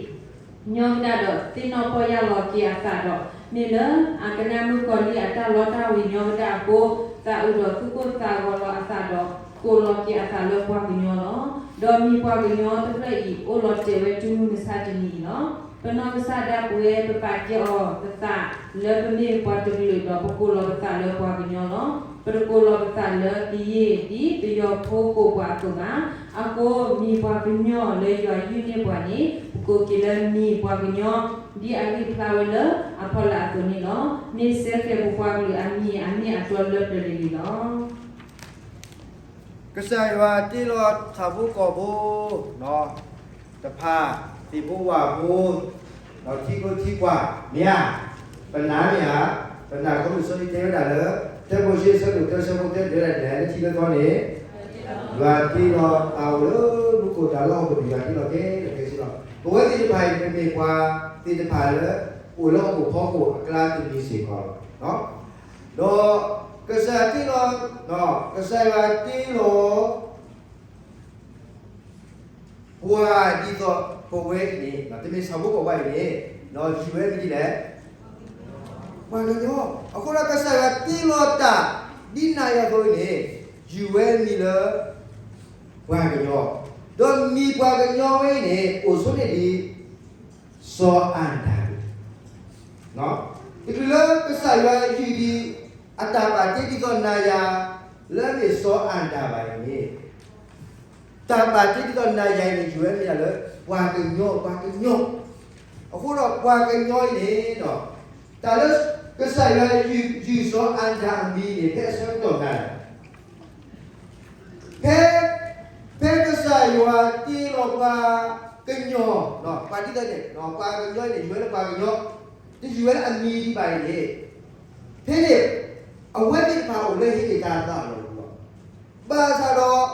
ညီကဒၣ်ဒီး သ့ၣ်နီၣ်ပီၢ်ယၢ်လီၤက့ၤအသးဒီး မ့ၢ်လၢအကနၣ်မုၣ်ကီၤလံၢ်အတၢ်လီတၢ်ဝ့ၤညီကဒၣ်အဃိ သးအိၣ်ဒီးသူၣ်ကိၢ်သးဂီၤလီၤအသးဒီး ကိးလီၤက့ၤအသးလၢပှၤကညီလီၤ. ဒီးမံၤပှၤကညီတဖျၢၣ်အံၤ အိၣ်လီၤတဲာ်ဝဲတုၤမုၢ်မဆါတနံၤအံၤလီၤ. ပနီၢ်ကစၢ်ဒၣ်ပဝဲ ပပာ်ကဲအီၤပသးလၢပမ့ၢ်ပှၤတကလုာ်ဒီး ပကိးလီၤပသးလၢပှၤကညီလီၤ. ပတကိးလီၤပသးလၢကယ့ၢ်ဒ်ပယီၤဖိကိးပှၤအသိးဘၣ်. အဃိမံၤပှၤကညီလၢယွၤယုၢ်န့ၢ်ပှၤန့ၣ် ပကိးက့ၤလၢမံၤပှၤကညီ ဒ်အဂံၢ်ဖျါဝဲလၢအဖီလာ်အသိးန့ၣ်လီၤ. မ့ၢ်စဲဃဲၤပပှၤကလုာ်အမံၤအမ့ၢ်အတီလၢပျၢၤတဂ့ၤလီၤ. ကစၢ်ယွၤတ့လီၤဆၣ်ဖိကီၢ်ဖိ တဖၣ် သ့ၣ်ဖိဝၣ်ဖိ ဒီးထံကျိထံကွၢ် မ့ၢ်ဧါ, ပနာ်မ့ၢ်ဧါ, ပနာ်ခီမုၢ်စီဆှံတဲဝဲဒၣ်လၢ တၢမိၤၡ့ အဆၢဒိၣ်တၢ အဆၢဖိတၢ တဲဝဲဒၣ်ဒ်လဲၣ် လၢထံလၢသီန့ၣ် ယွၤတ့လီၤတၢ်အိၣ်လၢမူခိၣ် တၢ်လၢဟီၣ်ခိၣ်န့ၣ် ယွၤတ့လီၤခဲလၢာ်ခဲဆ့လီၤ. ပဝဲသ့ၣ်တဖၣ်အံၤ ပမ့ၢ်ပှၤသ့ၣ်တဖၣ်လၢ အိၣ်လၢဟီၣ်ခိၣ်ဖီခိၣ်အကျါတမံၤစ့ၢ်ကီးလီၤ. ဒီးကစၢ်ယွၤတ့လီၤ, ကစၢ်ယွၤတ့လီၤ ပှၤဒ်သိးပဝဲအံၤန့ၣ် တမ့ၢ်ဆၣ်ဖိကီၢ်ဖိအံၤန့ၣ် ယုၢ်ဝဲမံၤဒ်လဲၣ်, ပှၤကညီ. အဃိဒီးကစၢ်ယွၤတ့လီၤတၢ်ဒ်နၤယၤအသိးအံၤန့ၣ် ယုၢ်ဝဲမံၤလၢ ပှၤကညီ. ဒီးမံၤပှၤကညီဝဲအံၤန့ၣ် အိၣ်ဆိးန့ၢ်ဒံး စီၤအၤဒၣ်, တချုးလၢကစၢ်ယွၤယုၢ်ဒံး အတၢ်ဘၣ်တ့ဒ်သိးနၤယၤ လၢအမ့ၢ်စီၤအၤဒၣ်ဘၣ်အံၤန့ၣ်, တၢ်ဘၣ်တ့ဒ်သိးနၤယၤအံၤန့ၣ် ယွၤမ့ၢ်ဒၣ်လၢ ပှၤကညီ ပှၤကညီ, အဃိဒီးပှၤကညီအံၤန့ၣ်ဒီး တၢ်လၢကစၢ်ယွၤယုၢ် ယုၢ်စီၤအၤဒၣ်အမံၤန့ၣ် ဖဲအဆၢကတီၢ်နၤ ဖဲ ဖဲကစၢ်ယွၤတ့လီၤပှၤကညီ, ပှၤဒ်သိးန့ၣ် ပှၤကညီန့ၣ် ယွၤလၢပှၤကညီ, တယုၢ်ဝဲလၢအမံၤဒံးဘၣ်အံၤန့ၣ်, ဖဲန့ၣ် အဝဲသ့ၣ်တဖၣ်အိၣ်လၢဟ့ၣ်န့ၢ်တၢ်သးလီၤပူၤလီၤ. ဘၣ်ဆၣ်ဒီး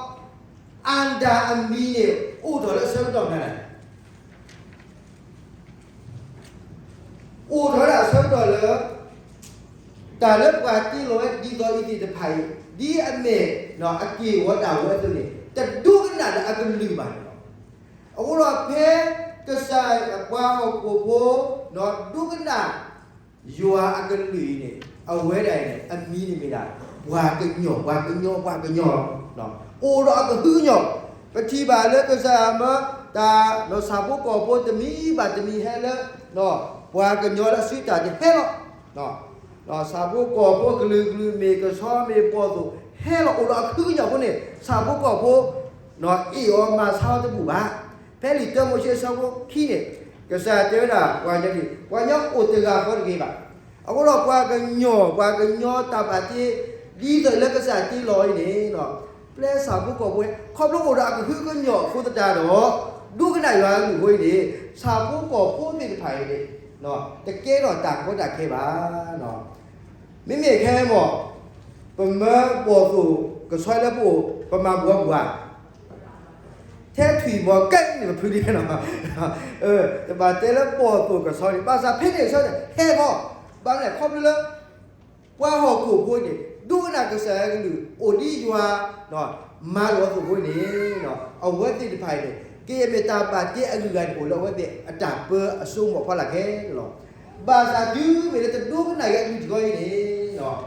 အၤဒၣ်အမံၤန့ၣ် အိၣ်ထီၣ်လၢအဆၢကတီၢ်နၤ အိၣ်ထီၣ်ဒၣ်အဆၢကတီၢ်လၢ တၢ်လၢပှၤတ့လီၤဝဲဒ်သိးအံၤသ့ၣ်တဖၣ်အံၤ ဒ်အမ့ၢ်အက့ၢ်အဂီၤဒၣ်ဝဲအသိးန့ၣ် တဒိကနၣ်လၢအကလုၢ်ဘၣ်န့ၣ်လီၤ. အဃိဒီးဖဲကစၢ်ပှၤဟီၣ်ခိၣ်ဖိ ဒိကနၣ် ယွၤအကလုၢ်အံၤန့ၣ် အဝဲဒၣ်အံၤန့ၣ် အမံၤန့ၣ်မ့ၢ်ဒၣ် ပှၤကညီ ပှၤကညီ ပှၤကညီလီၤ. အိၣ်ဒီးအကဟုကညီၢ်, ပထံၣ်ဘၣ်လၢကစၢ်မၢတၢ် ဆၣ်ဖိကီၢ်ဖိတမံၤဘၣ်တမံၤဟဲလၢ ပှၤကညီလၢအစုတၢ်တဟဲလီၤ. ဆၣ်ဖိကီၢ်ဖိကလုာ်ကလုာ်မ့ၢ်ကဆီမ့ၢ်ဘီၣ်သိၣ် ဟဲလီၤအိၣ်ဒီးအကဟုကညီၢ်အဃိန့ၣ် ဆၣ်ဖိကီၢ်ဖိ အ့ၣ်အီၤမၤဆါအီၤတဘူၣ်ဘၣ်. ဖဲလံာ်တၢမိၤၡ့အဆၢဖိခံန့ၣ် ကစၢ်တဲဝဲဒၣ်ပှၤကညီန့ၣ် ပှၤကညီအိၣ်တဂၤဃီတဂ့ၤဘၣ်. အဃိဒီးပှၤကညီ ပှၤကညီတၢ်ဘၣ်တ့ ဒ်သိးလၢကစၢ်တ့လီၤအံၤန့ၣ် ပျဲဆၣ်ဖိကီၢ်ဖိ ခီဖျိအိၣ်ဒီးအကဟုကညီၢ်အဃိသတးဒီး ဒိကနၣ်ယွၤအကလုၢ်အဃိအံၤန့ၣ် ဆၣ်ဖိကီၢ်ဖိသ့ၣ်တဖၣ်အံၤန့ၣ် တကဲထီၣ်တၢ်ကီတၢ်ခဲဘၣ်. မ့မ့ၢ်ခဲအံၤမ့ၢ် ပမၢဘီၣ်သိၣ်ကဆီလၢပအိၣ် ပမၤဘှီဘှီဧါ, ထဲထွံၣ်မီၤကဲန့ၣ် ပဖုဒ်န့ၣ်လီၤ. တဘၣ်တဲလၢဘီၣ်သိၣ်ကဆီန့ၣ် ဘၣ်ဆၣ်ဖဲန့ၣ်အဆၢန့ၣ် ဟဲဃီ, ဘၣ်မနုၤလဲၣ် ခီဖျိလၢ ပှၤဟီၣ်ခိၣ်ဖိန့ၣ် ဒိကနၣ်ကစၢ်ယွၤကလုၢ် အိၣ်ဒ်ယွၤ မၤလိာ်အသိးအဃိန့ၣ် အဝဲသ့ၣ်တဖၣ်အံၤန့ၣ် ကယဲၢ်မ့ၢ်တၢ်ဘၣ်တ့အဂုၤအဂၤန့ၣ် အိၣ်လၢအဝဲသ့ၣ်အတၢ်ပၢအစိကမီၤဖီလာ်ခဲလၢာ်လီၤ. ဘၣ်ဆၣ်တုၤမ့ၢ်လၢတဒိကနၣ်က့ၤအကလုၢ်တခီအံၤန့ၣ်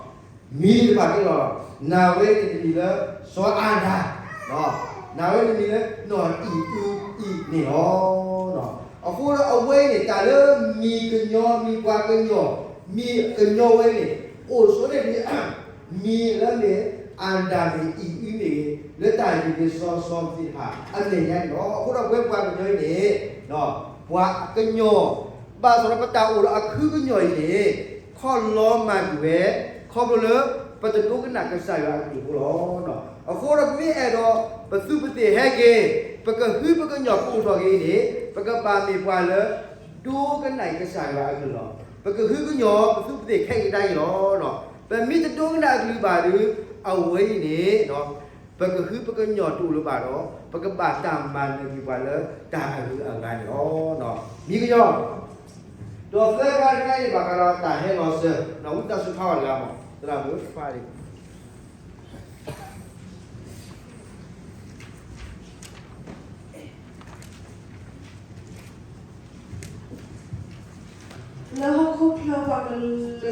မံၤတဖၣ်က့ၤလီၤ, နၤဝဲန့ၣ်တမံၤလၢ စီၤအၤဒၣ်, နၤဝဲန့ၣ်တမံၤလၢ နီၢ်အံၣ်အုအံၣ်န့ၣ်လီၤ. အဃိဒီးအဝဲအံၤန့ၣ် တၢ်လၢမံၤကညီ မံၤပှၤကညီ မံၤကညီဝဲန့ၣ် အိၣ်ဆိးန့ၢ်ဒံး မံၤလၢမ့ၢ် အၤဒၣ်မ့ၢ်အံၣ်အုမ့ၢ်ဂ့ၤ လၢတၢ်ယုၢ်က့ၤစီၤစီၤပၤသ့ၣ်တဖၣ် အမဲာ်ညါန့ၣ်လီၤ. အဃိဒီးပဝဲပှၤကညီအံၤန့ၣ် ပှၤကညီ ဘၣ်ဆၣ်ဒီးပတၢ်အိၣ်ဒီးအကဟုကညီၢ်အံၤန့ၣ် ခီၣ်လီၤမၤကွံာ်ဝဲ ခီဖျိလၢ ပတဒိကနၣ်ကစၢ်ယွၤအကလုၢ်အဃိလီၤ. အဃိဒီးပမ့ၢ်အဲၣ်ဒိး ပသုးပသ့ၣ်ဟဲက့ၤ ပကဟုပကညီၢ်ကအိၣ်ထီၣ်က့ၤအံၤန့ၣ် ပကဘၣ်မ့ၢ်ပှၤလၢ ဒိကနၣ်က့ၤကစၢ်ယွၤအကလုၢ်လီၤ. ပကဟုကညီၢ် ပသုးပသ့ၣ်ခဲက့ၤတၢ်အံၤလီၤ. ပမ့ၢ်တဒိကနၣ်အကလုၢ်ဘၣ်ဒီး အဝဲအံၤန့ၣ် ပကဟုပကညီၢ်တအိၣ်လၢၤဘၣ်ဒီး ပကဘၣ်တၢ်မၤနၢၤက့ၤပှၤလၢတၢ်အဂုၤအဂၤန့ၣ်လီၤ. မံၤကညီ ဒီးသၢခါတခါအံၤဘၣ်ဃးဒီးတၢ်ဟဲလီၤစၢၤ ဝံသးစူၤဖးအီၤတဂၤမး သရၣ်မုၣ်ဖးလံ လၢဟီၣ်ခိၣ်ချၢပှၤကလုာ်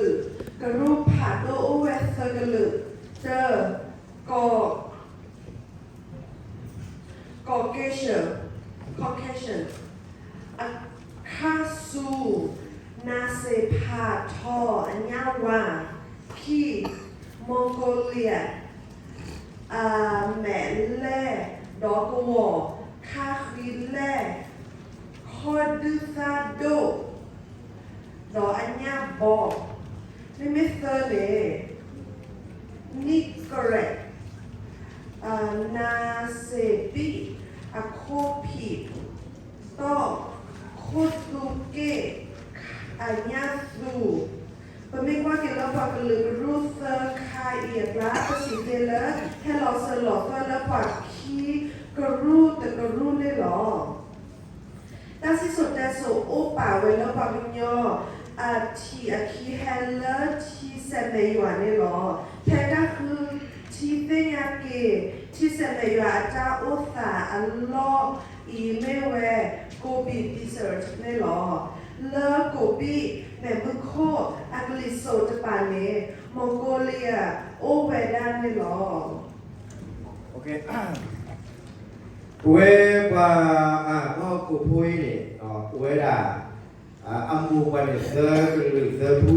ကရူၢ်ဖးဒိၣ်အိၣ်ဝဲသၢကလုာ်, တၢ, ကီၢ် Caucasian, Caucasian, အခါဆူ နါစ့ဖးထီအညၣ်ဝါ, ခံ, Mongolia, အမဲာ်လဲၢ် ဒီးကဝီၤ ခါဃံလဲၢ် ခီဒုၣ်သၣ်ဒိၣ် ဒီးအညၣ်ဘီ, မ့မ့ၢ်သၢန့ၣ် နံၣ်ကရဲး နါစ့ပံၣ် အခိၣ်ဖံးတီၣ် ခိၣ်သူက့ၣ် အညၣ်သူ, ပမ့ၢ်ကွၢ်က့ၤလၢပှၤကလုာ်ကရူၢ်သၢခါအံၤအကျါ ပစံးသ့လၢ ဟဲလီၤစၢၤလီၤသွဲၣ်လၢပှၤခံကရူၢ် တကရူၢ်န့ၣ်လီၤ. တၢ်စံၣ်စိၤတဲစိၤအိၣ်ပာ်ဝဲလၢပှၤကညီအထံးအခံဟဲလၢထံစဲးမဲးယွၤန့ၣ်လီၤ. ဖဲတၢ်ဃုထံသ့ၣ်ညါက့ၤ ထံစဲးမဲးယွၤအတၢ်အိၣ်သးအလီၢ်အံၤမ့ၢ်ဝဲ Gobi Desert န့ၣ်လီၤ. လၢ Gobi မဲးမုၢ်ခိၣ်အကလံၤစိးတပၤန့ၣ် Mongolia အိၣ်ဝဲဒၣ်န့ၣ်လီၤ. ပဝဲပှၤ အဟီၣ်ခိၣ်ဖိအံၤန့ၣ် အိၣ်ဝဲဒၣ် အမိၢ်ပှၢ်န့ၣ်သၢကလုာ်သၢဖု,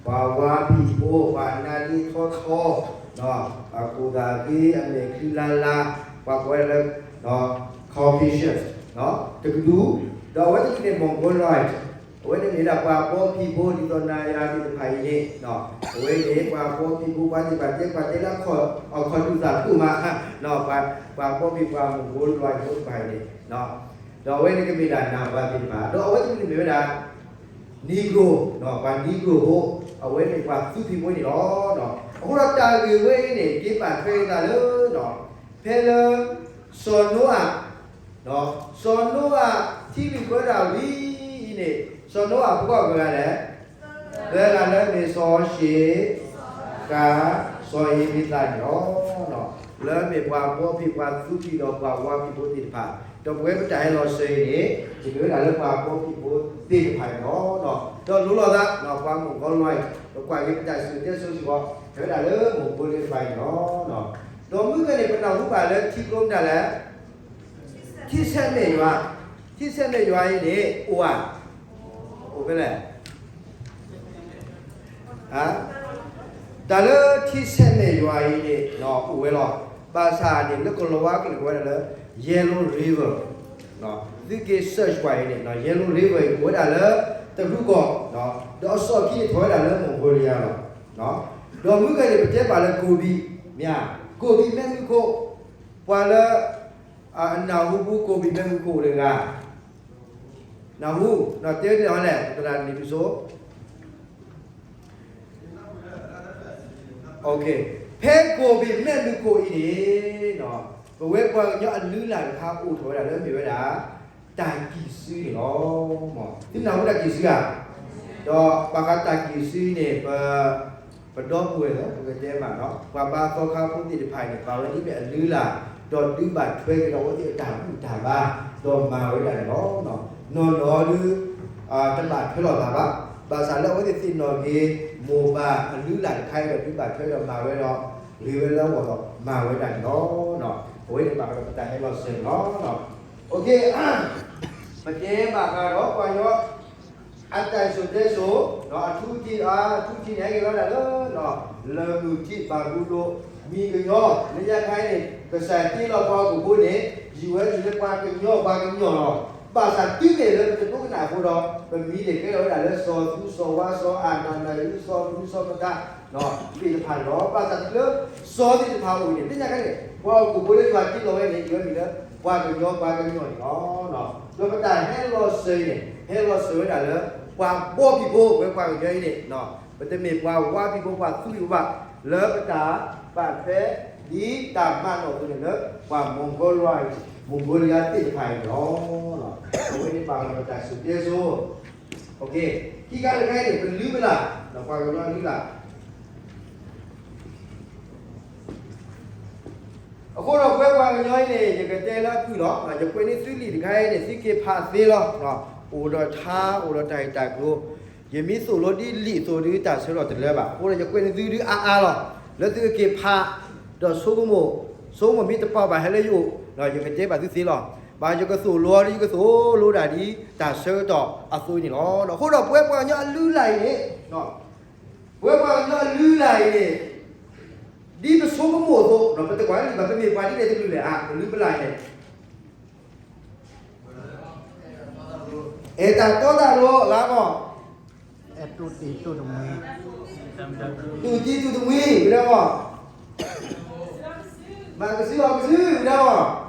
ပှၤဝါဖံးဖိ ပှၤနါဒ့ထီထီ, အခိၣ်သးဂ့ၤ အမဲာ်ချံလါလါ, ပှၤကိးဝဲဒၣ်လၢ Caucasian တကဒူ, ဒီးအဝဲတကလုာ်န့ၣ် Mongoloid, အဝဲန့ၣ်မ့ၢ်ဒၣ်ပှၤဘီဖံးဖိ ဒ်သိးနၤယၤသ့ၣ်တဖၣ်အံၤန့ၣ်, အဝဲန့ၣ်ပှၤဘီဖံးဖိ ပှၤသ့ၣ်တဖၣ်တဲ ပှၤတဲလၢအခီၣ်ဒူသးဒူမး, ပှၤဘီဖံး ပှၤ Mongoloid ဖိတဖၣ်အံၤန့ၣ်, ဒီးအဝဲန့ၣ်ကမ့ၢ်ဒၣ်နၢ်ပှၤသ့ၣ်တဖၣ် ဒီးအဝဲတကလုာ်န့ၣ်မ့ၢ်ဝဲဒၣ် Negro, ပှၤ Negro ဖိ, အဝဲမ့ၢ်ပှၤသူဖံးဖိန့ၣ်လီၤ. အဃိဒီးတၢ်ဂ့ၢ်ဝဲအံၤန့ၣ် က့ၤပာ်ထွဲက့ၤသးလၢ ဖဲလၢ စီၤနိအၤ, စီၤနိအၤထံလုၢ်ပၢတၢ်ဝံၤအံၤန့ၣ် စီၤနိအၤဖိခွါပှဲၤဂၤလဲၣ်, သၢဂၤလၢမ့ၢ်စီၤၡ့ၣ်, ကၤ, စီၤဧ့ၤဖ့းသးန့ၣ်လီၤ. လၢမ့ၢ်ပှၤဘီဖံးပှၤသူဖံးဒီးပှၤဝါဖံးဖိသ့ၣ်တဖၣ်, ဒီးပဝဲပတၢ်ဟဲလီၤစၢၤအံၤန့ၣ် ယမ့ၢ်ဝဲဒၣ်လၢပှၤဘီဖံးဖိသ့ၣ်တဖၣ်န့ၣ်လီၤ. ဒီးလိၤလိာ်သး ပှၤ Mongoloid ပကွၢ်က့ၤပတၢ်စံၣ်စိၤတဲစိၤစ့ၢ်ကီး ဟဲဝဲဒၣ်လၢ Mongolia တဖၣ်အံၤန့ၣ်လီၤ. ဒီးမုၢ်ကဲန့ၣ် ပနၢ်ဟူဘၣ်လၢထံကျိမတၤလဲၣ်, ထံဆဲးမဲာ်ယွၤ, ထံဆဲးမဲာ်ယွၤအံၤန့ၣ် အိၣ်ဧါ, အိၣ်ဖဲလဲၣ် တၢ်လၢထံဆဲးမဲာ်ယွၤအံၤန့ၣ် အိၣ်ဝဲလီၤ. ဘၣ်ဆၣ်န့ၣ် လၢကလီၤဝါကလုၢ်ကိးဝဲဒၣ်လၢ Yellow River, သုက့ၤ search ပှၤအံၤန့ၣ် Yellow River အံၤ အိၣ်ဝဲဒၣ်လၢတရူးကီၢ်, ဒီးအစီၣ်ခံန့ၣ်ထီၣ်ဝဲဒၣ်လၢ Mongolia လီၤ. ဒီးမုၢ်ကဲန့ၣ် ပတဲဘၣ်လၢ Gobi မ့ၢ်ဧါ, Gobi မဲးမုၢ်ခိၣ်, ပှၤလၢ အနၢ်ဟူပူၤ Gobi မဲးမုၢ်ခိၣ်တဂၤ နၢ်ဟူ, တဲန့ၣ်ဟီလဲၣ် သရၣ်နံၣ်ပစိ, ဖဲ Gobi မဲးမုၢ်ခိၣ်အံၤန့ၣ် ပဝဲပှၤကညီအလုၢ်အလၢ်တခါအိၣ်ထီၣ်ဝဲဒၣ်လၢမ့ၢ်ဝဲဒၣ် တၢ်ကံၢ်စုန့ၣ်လီၤ. သုနၢ်ဟူတၢ်ကံၢ်စုဧါ, ဒီးဘၣ်ဃးတၢ်ကံၢ်စုန့ၣ် ပ ပဒီပုၢ်ဝဲၢ်လၢ ပကတဲမး ပှၤဘါသီခါဖိသ့ၣ်တဖၣ်န့ၣ် ပာ်ဝဲဒ်မ့ၢ်အလုၢ်အလၢ်, ဒီးဒုးဘၣ်ထွဲက့ၤဒီးအဝဲသ့ၣ်အတၢ်ဘူၣ်တၢ်ဘါ, ဒီးမၤဝဲဒၣ်န့ၣ်လီၤ. နီၢ်နီၢ်ဒုး တဘၣ်ထွဲလိာ်သးဘၣ်, ဘၣ်ဆၣ်လၢအဝဲသ့ၣ်သ့ၣ်နီၣ်က့ၤ မိၢ်ပၢ်အလုၢ်အလၢ်တခါအံၤဒီး ဒုးဘၣ်ထွဲဒီးမၤဝဲဒီး ဂ့ၤဝဲလၢအဂီၢ်ဒီးမၤဝဲဒၣ်န့ၣ်လီၤ. အဝဲန့ၣ်ဘၣ်ဃးဒီးပတၢ်ဟဲလီၤစၢၤန့ၣ်လီၤ. ပတဲဘၣ်ဃးဒီးပှၤကညီ အတၢ်စံၣ်စိၤတဲစိၤ, အထူအထံး, အထူအထံးန့ၣ် ဟဲက့ၤဝဲဒၣ်လၢ လၢၢ်မုၢ်ထံးဘၤဘူၤလိၣ် မံၤကညီ, လၢညါခါအံၤန့ၣ် ကစၢ်တ့လီၤပှၤဟီၣ်ခိၣ်ဖိန့ၣ် ယံာ်ဝဲဒၣ်လၢပှၤကညီ ပှၤကညီလီၤ. ဘၣ်ဆၣ်တုၤမ့ၢ်လၢပတဒိကနၣ်အဃိဒီး ပမံၤန့ၣ်ကဲထီၣ်ဝဲဒၣ်လၢ စီၤသူ စီၤဝါ စီၤအၤ နီၢ်နီၢ်အံ စီၤမနုၤ စီၤမတၤ သ့ၣ်တဖၣ်န့ၣ်လီၤ. ဘၣ်ဆၣ်တုၤလၢ စီၤသ့ၣ်တဖၣ်အိၣ်န့ၣ် လၢညါခါန့ၣ် ပှၤဟီၣ်ခိၣ်ဖိလၢယွၤတ့လီၤဝဲန့ၣ် ယွၤမံၤလၢ ပှၤကညီ ပှၤကညီန့ၣ်လီၤ. ဒီးပတၢ်ဟဲလီၤစၢၤအံၤန့ၣ် ဟဲလီၤစၢၤဝဲဒၣ်လၢ ပှၤဘီဖံးဖိ ပဝဲပှၤကညီအံၤန့ၣ် ပတမ့ၢ်ပှၤဝါဖံးဖိ ပှၤသူဖံးဖိဘၣ် လၢပတၢ်ဘၣ်ထွဲ ဒ်တၢ်မၤနီၣ်အသိးန့ၣ်လၢ ပှၤ Mongolia, Mongolia သ့ၣ်တဖၣ်အံၤန့ၣ်လီၤ. အဝဲန့ၣ်ဘၣ်ဃးဒီးပတၢ်စံၣ်စိၤတဲစိၤ ခံခါတခါအံၤန့ၣ် ပလုၢ်ပလၢ် ပှၤကညီအလုၢ်အလၢ် အဃိဒီးပဝဲပှၤကညီအံၤန့ၣ် ယကတဲလၢအဖုၣ်လီၤ. ယကွဲးန့ၢ်သုလံာ်တခါအံၤန့ၣ် သုက့ၤဖးသ့လီၤ. အိၣ်ဒီးထါ အိၣ်ဒီးတၢ်ဂ့ၢ်တၢ်ကျိၤ ယမ့ၢ်သိၣ်လိဒ်လံာ်အသိးဒုး တၢ်ဆၢထၢၣ်တလၢဘၣ်. အဃိဒီးယကွဲးန့ၢ်သုဒုးအါအါလီၤ. လၢသုကက့ၤဖး ဒီးဆိကမိၣ်, ဆိကမိၣ်မ့ၢ်တပာ်ဘၣ်ဟဲလၢယအိၣ်, ယကတဲဘၣ်သုသ့လီၤ. ဘၣ်ယကသိၣ်လိအီၤဒ် ယကသိၣ်လိဒၣ်ဒ်တၢ်ဆၢကတီၢ်အသိးန့ၣ်လီၤ. အဃိဒီးပဝဲပှၤကညီအလုၢ်အလၢ်အံၤန့ၣ် ပဝဲပှၤကညီအလုၢ်အလၢ်အံၤန့ၣ် ဒ်ပဆိကမိၣ်အသိး ပတကွၢ်လံ ပမ့ၢ်ပှၤဒ်လဲၣ်တကလုာ်လဲၣ် အလုၢ်အလၢ်အံၤန့ၣ် အဲၣ်တၢ်တီတၢ်လိၤ လါမီၢ်, အဲၣ်တူၢ်တံၢ်တူၢ်တမှံၤ, တူၢ်တံၢ်တူၢ်တမှံၤ ဝံၤဒၣ်မီၢ်, မၤကစုအီၣ်ကစု ဝံၤဒၣ်မီၢ်,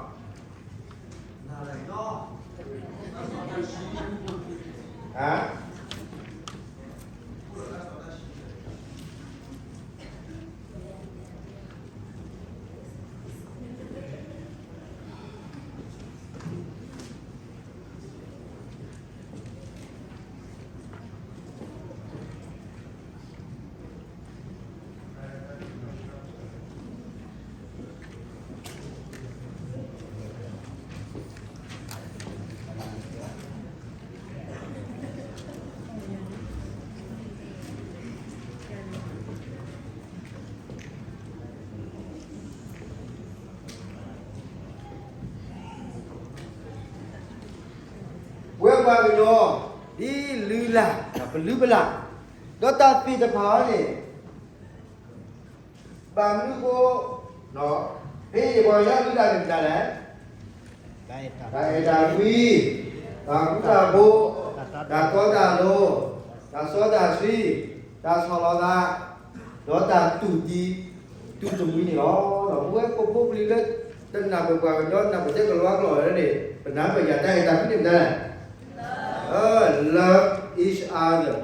ပှၤကညီ ဒ်လုၢ်လၢ် ပလုၢ်ပလၢ်, ဒီးတၢ်သ့ၣ်တဖၣ်အံၤန့ၣ် ဘၣ်မနုၤအဃိ, ဖဲအံၤပှၤကညီလုၢ်လၢ်န့ၣ်မတၤလဲၣ်, တၢ်အဲၣ်တၢ်ကွံ, တၢ်ဃူတၢ်ဖိး, တၢ်တီတၢ်လိၤ, တၢ်စီတၢ်ဆှံ, တၢ်ဆီၣ်လီၤသး, ဒီးတၢ်တူၢ်တံၢ်တူၢ်တမှံၤန့ၣ်လီၤ. ဒီးပဝဲပဖိပလံၤလၢ တနၢ်ပၢၢ်ပှၤကညီ နၢ်ပၢၢ်ထဲကလၤဝါကျိာ်လၢန့ၣ် ပနၢ်ပၢၢ်ယၤ တၢ်အဲၣ်တၢ်ကွံန့ၣ်မတၤလဲၣ်, love each other,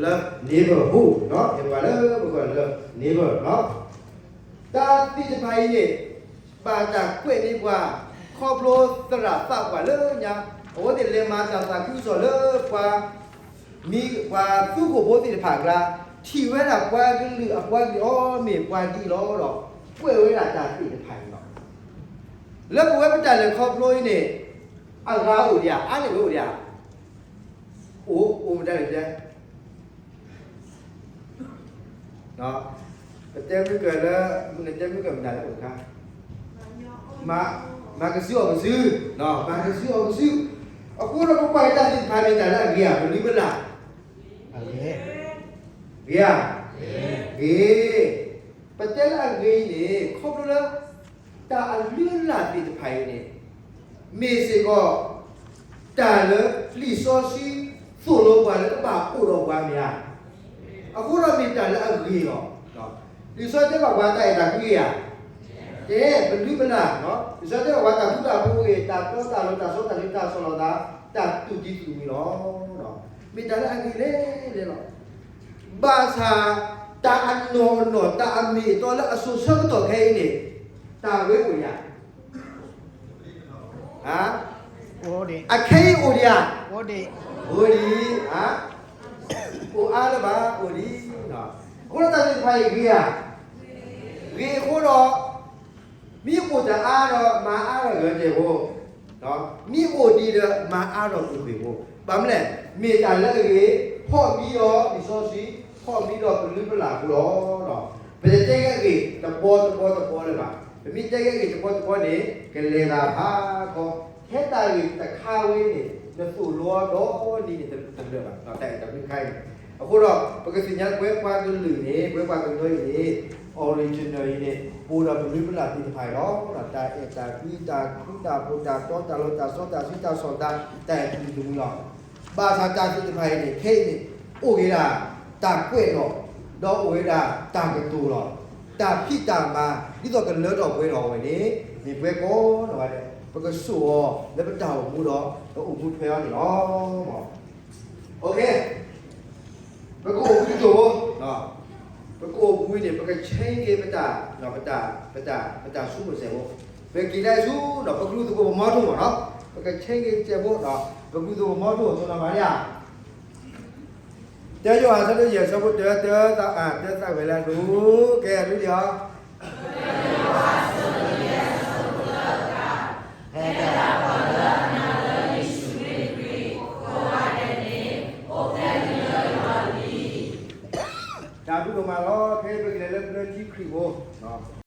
love neighborhood, ဟ့ၣ်ပှၤလၢပဂီၢ် love neighbor လီၤ. တၢ်သ့ၣ်တဖၣ်အံၤန့ၣ် ဘၣ်တၢ်ကွဲးန့ၢ်ပှၤ ခီဖျိသရၣ်သးပှၢ်လၢညါ အဝဲသ့ၣ်လဲၤမၤတၢ်သးခုကစီၣ်လၢပှၤ မ့ၢ်ပှၤသူခိၣ်ဖိသ့ၣ်တဖၣ်အကျါ ထံၣ်ဝဲဒၣ်ပှၤကလုာ်အပှၤကလုာ်အီၤမ့ၢ်ပှၤဒ်အံၤလီၤဒီး ကွဲးဝဲဒၣ်တၢ်သ့ၣ်တဖၣ်အံၤလီၤ. လၢပဝဲပတၢ်လဲၤခီဖျိအံၤန့ၣ် အဂၤအိၣ်ဒံးဧါ, အါန့ၢ်ဝဲအိၣ်ဒံးဧါ, အိၣ် အိၣ်မတၤလဲၣ်တဲ ပတဲမုၢ်ကၢၢ်လၢ မုၢ်နတဲမုၢ်ကၢၢ်မတၤလၢအိၣ်တခါ, မၤကစုအီၣ်ကစု, မၤကစုအီၣ်ကစု, အဃိဒီးပကွၢ်က့ၤတၢ်သ့ၣ်တဖၣ်မ့ၢ်တၢ်လၢအဂ့ၤဧါ ပလုၢ်ပလၢ်, ဂ့ၤဧါ, ဂ့ၤ, ပတဲလၢအဂ့ၤအံၤန့ၣ် ခီဖျိလၢ တၢ်အလုၢ်အလၢ်သ့ၣ်တဖၣ်အံၤန့ၣ် မ့ၢ်စ့ၢ်ကီး တၢ်လၢလံာ်စီဆှံသိၣ်လိပှၤလၢကဘၣ်အိၣ်ဒီးပှၤမ့ၢ်ဧါ, အဃိဒီးမ့ၢ်တၢ်လၢအဂ့ၤလီၤ. လံာ်စီဆှံတဲဘၣ်ပှၤတၢ်အဲၣ်တၢ်ကွံဧါ, တဲ ပလုၢ်ပလၢ်, လံာ်စီဆှံတဲဘၣ်ပှၤတၢ်ဃူတၢ်ဖိးဂ့ၤ တၢ်တီတၢ်လိၤ တၢ်စီတၢ်ဆှံ တၢ်ဆီၣ်လီၤသး တၢ်တူၢ်တံၢ်တူၢ်တမှံၤလီၤ. မ့ၢ်တၢ်လၢအဂ့ၤလဲၣ်လဲၣ်လီၤ. ဘၣ်ဆၣ် တၢ်အနီၢ်အနီၢ် တၢ်အမ့ၢ်အတီလၢအစိၤဆၢကတီၢ်ခဲအံၤန့ၣ် တၢ်ဝဲအိၣ်ယၤ အခဲအံၤအိၣ်ဒံးဧါ, အိၣ်ဒံး, အိၣ်အါလၢၤဘၣ် အိၣ်ဒံး, အဃိဒီးတၢ်သ့ၣ်တဖၣ်အံၤဂ့ၤဧါ, ဂ့ၤအဃိဒီး မ့ၢ်အိၣ်တအါဒီး မၤအါဒီးဂၢၤတ့ၢ်ဖိ, မ့ၢ်အိၣ်ဒံးဒီး မၤအါဒီးပူၤကွံာ်ဖိ, ဘၣ်မနုၤလဲၣ်, မ့ၢ်တၢ်လၢအဂ့ၤ, ဖီၣ်မံဒီးလံာ်စီဆှံ, ဖီၣ်မံဒီးပလုၢ်ပလၢ်ဖိလီၤ. ပတတဲဂ့ၤအဂ့ၢ်တဘီတဘီတဘီလၢၤဘၣ်, ပမ့ၢ်တဲဂ့ၤအဂ့ၢ်တဘီတဘီန့ၣ် ကလဲၤသးဖးခီ, ထဲတၢ်ဂ့ၢ်တခါဝဲန့ၣ် နသိၣ်လိဒီနံၤန့ၣ်တလၢာ်ဘၣ်, တၢ်အဲၣ်တၢ်ကွံတခါအံၤန့ၣ်, အဃိဒီး ပကသ့ၣ်ညါပဝဲပှၤကလုာ်န့ၣ် ပဝဲပှၤကညီအံၤန့ၣ် original အံၤန့ၣ် ပအိၣ်ဒီးပလုၢ်ပလၢ်သ့ၣ်တဖၣ်အံၤလီၤ. တၢ်အဲၣ်တၢ်ကွံ တၢ်ဃူတၢ်ဖိး တၢ်တီတၢ်လိၤ တၢ်စီတၢ်ဆှံ တၢ်ဆီၣ်သး တၢ်အဲၣ်တၢ်ကွံတမံၤလီၤ. ဘၣ်ဆၣ်တၢ်သ့ၣ်တဖၣ်အံၤန့ၣ် ခဲအံၤန့ၣ် အိၣ်က့ၤဒၣ် တၢ်ကွဲးနီၣ်, ဒီးအိၣ်ဝဲဒၣ်တၢ်ကတိၤလီၤ. တၢ်ဖံးတၢ်မၤ ဒ်သိးကလၢထီၣ်ပှဲၤထီၣ်အဝဲန့ၣ် မ့ၢ်ပဝဲကိးဂၤဒဲး ပကစိာ်အီၤလၢပတၢ်အိၣ်မူဒီး ပအိၣ်မူထွဲအီၤန့ၣ်လီၤ. ပကအိၣ်မူတစိၢ်ဖိ, ပကအိၣ်မူန့ၣ် ပကဆဲက့ၤပတၢ်, ပတၢ်, ပတၢ်, ပတၢ်ဆူးပတၢ်ဆါဖိ, ပက့ၤဒၣ်ဆူ ပကလုၢ်သကိးပမီထိၣ်မးနီၤ, ပကဆဲက့ၤစဲးဖိ, ပကလုၢ်သကိးပမီထိၣ် သိးနီၢ်မၤလံဧါ. တၢယိၤဟၣ် အဆၢဒိၣ်ယဲၢ် အဆၢဖိတၢ, တၢ, တၢသၣ်ဝဲလၢအဒိၣ်, ကဲ အဒိၣ်ဒံးဧါ. တၢ်ဘျုးဒိၣ်မးလီၤ. ခဲအံၤပကလဲၤလၢပျၢၤထံခရံာ်ဖိ,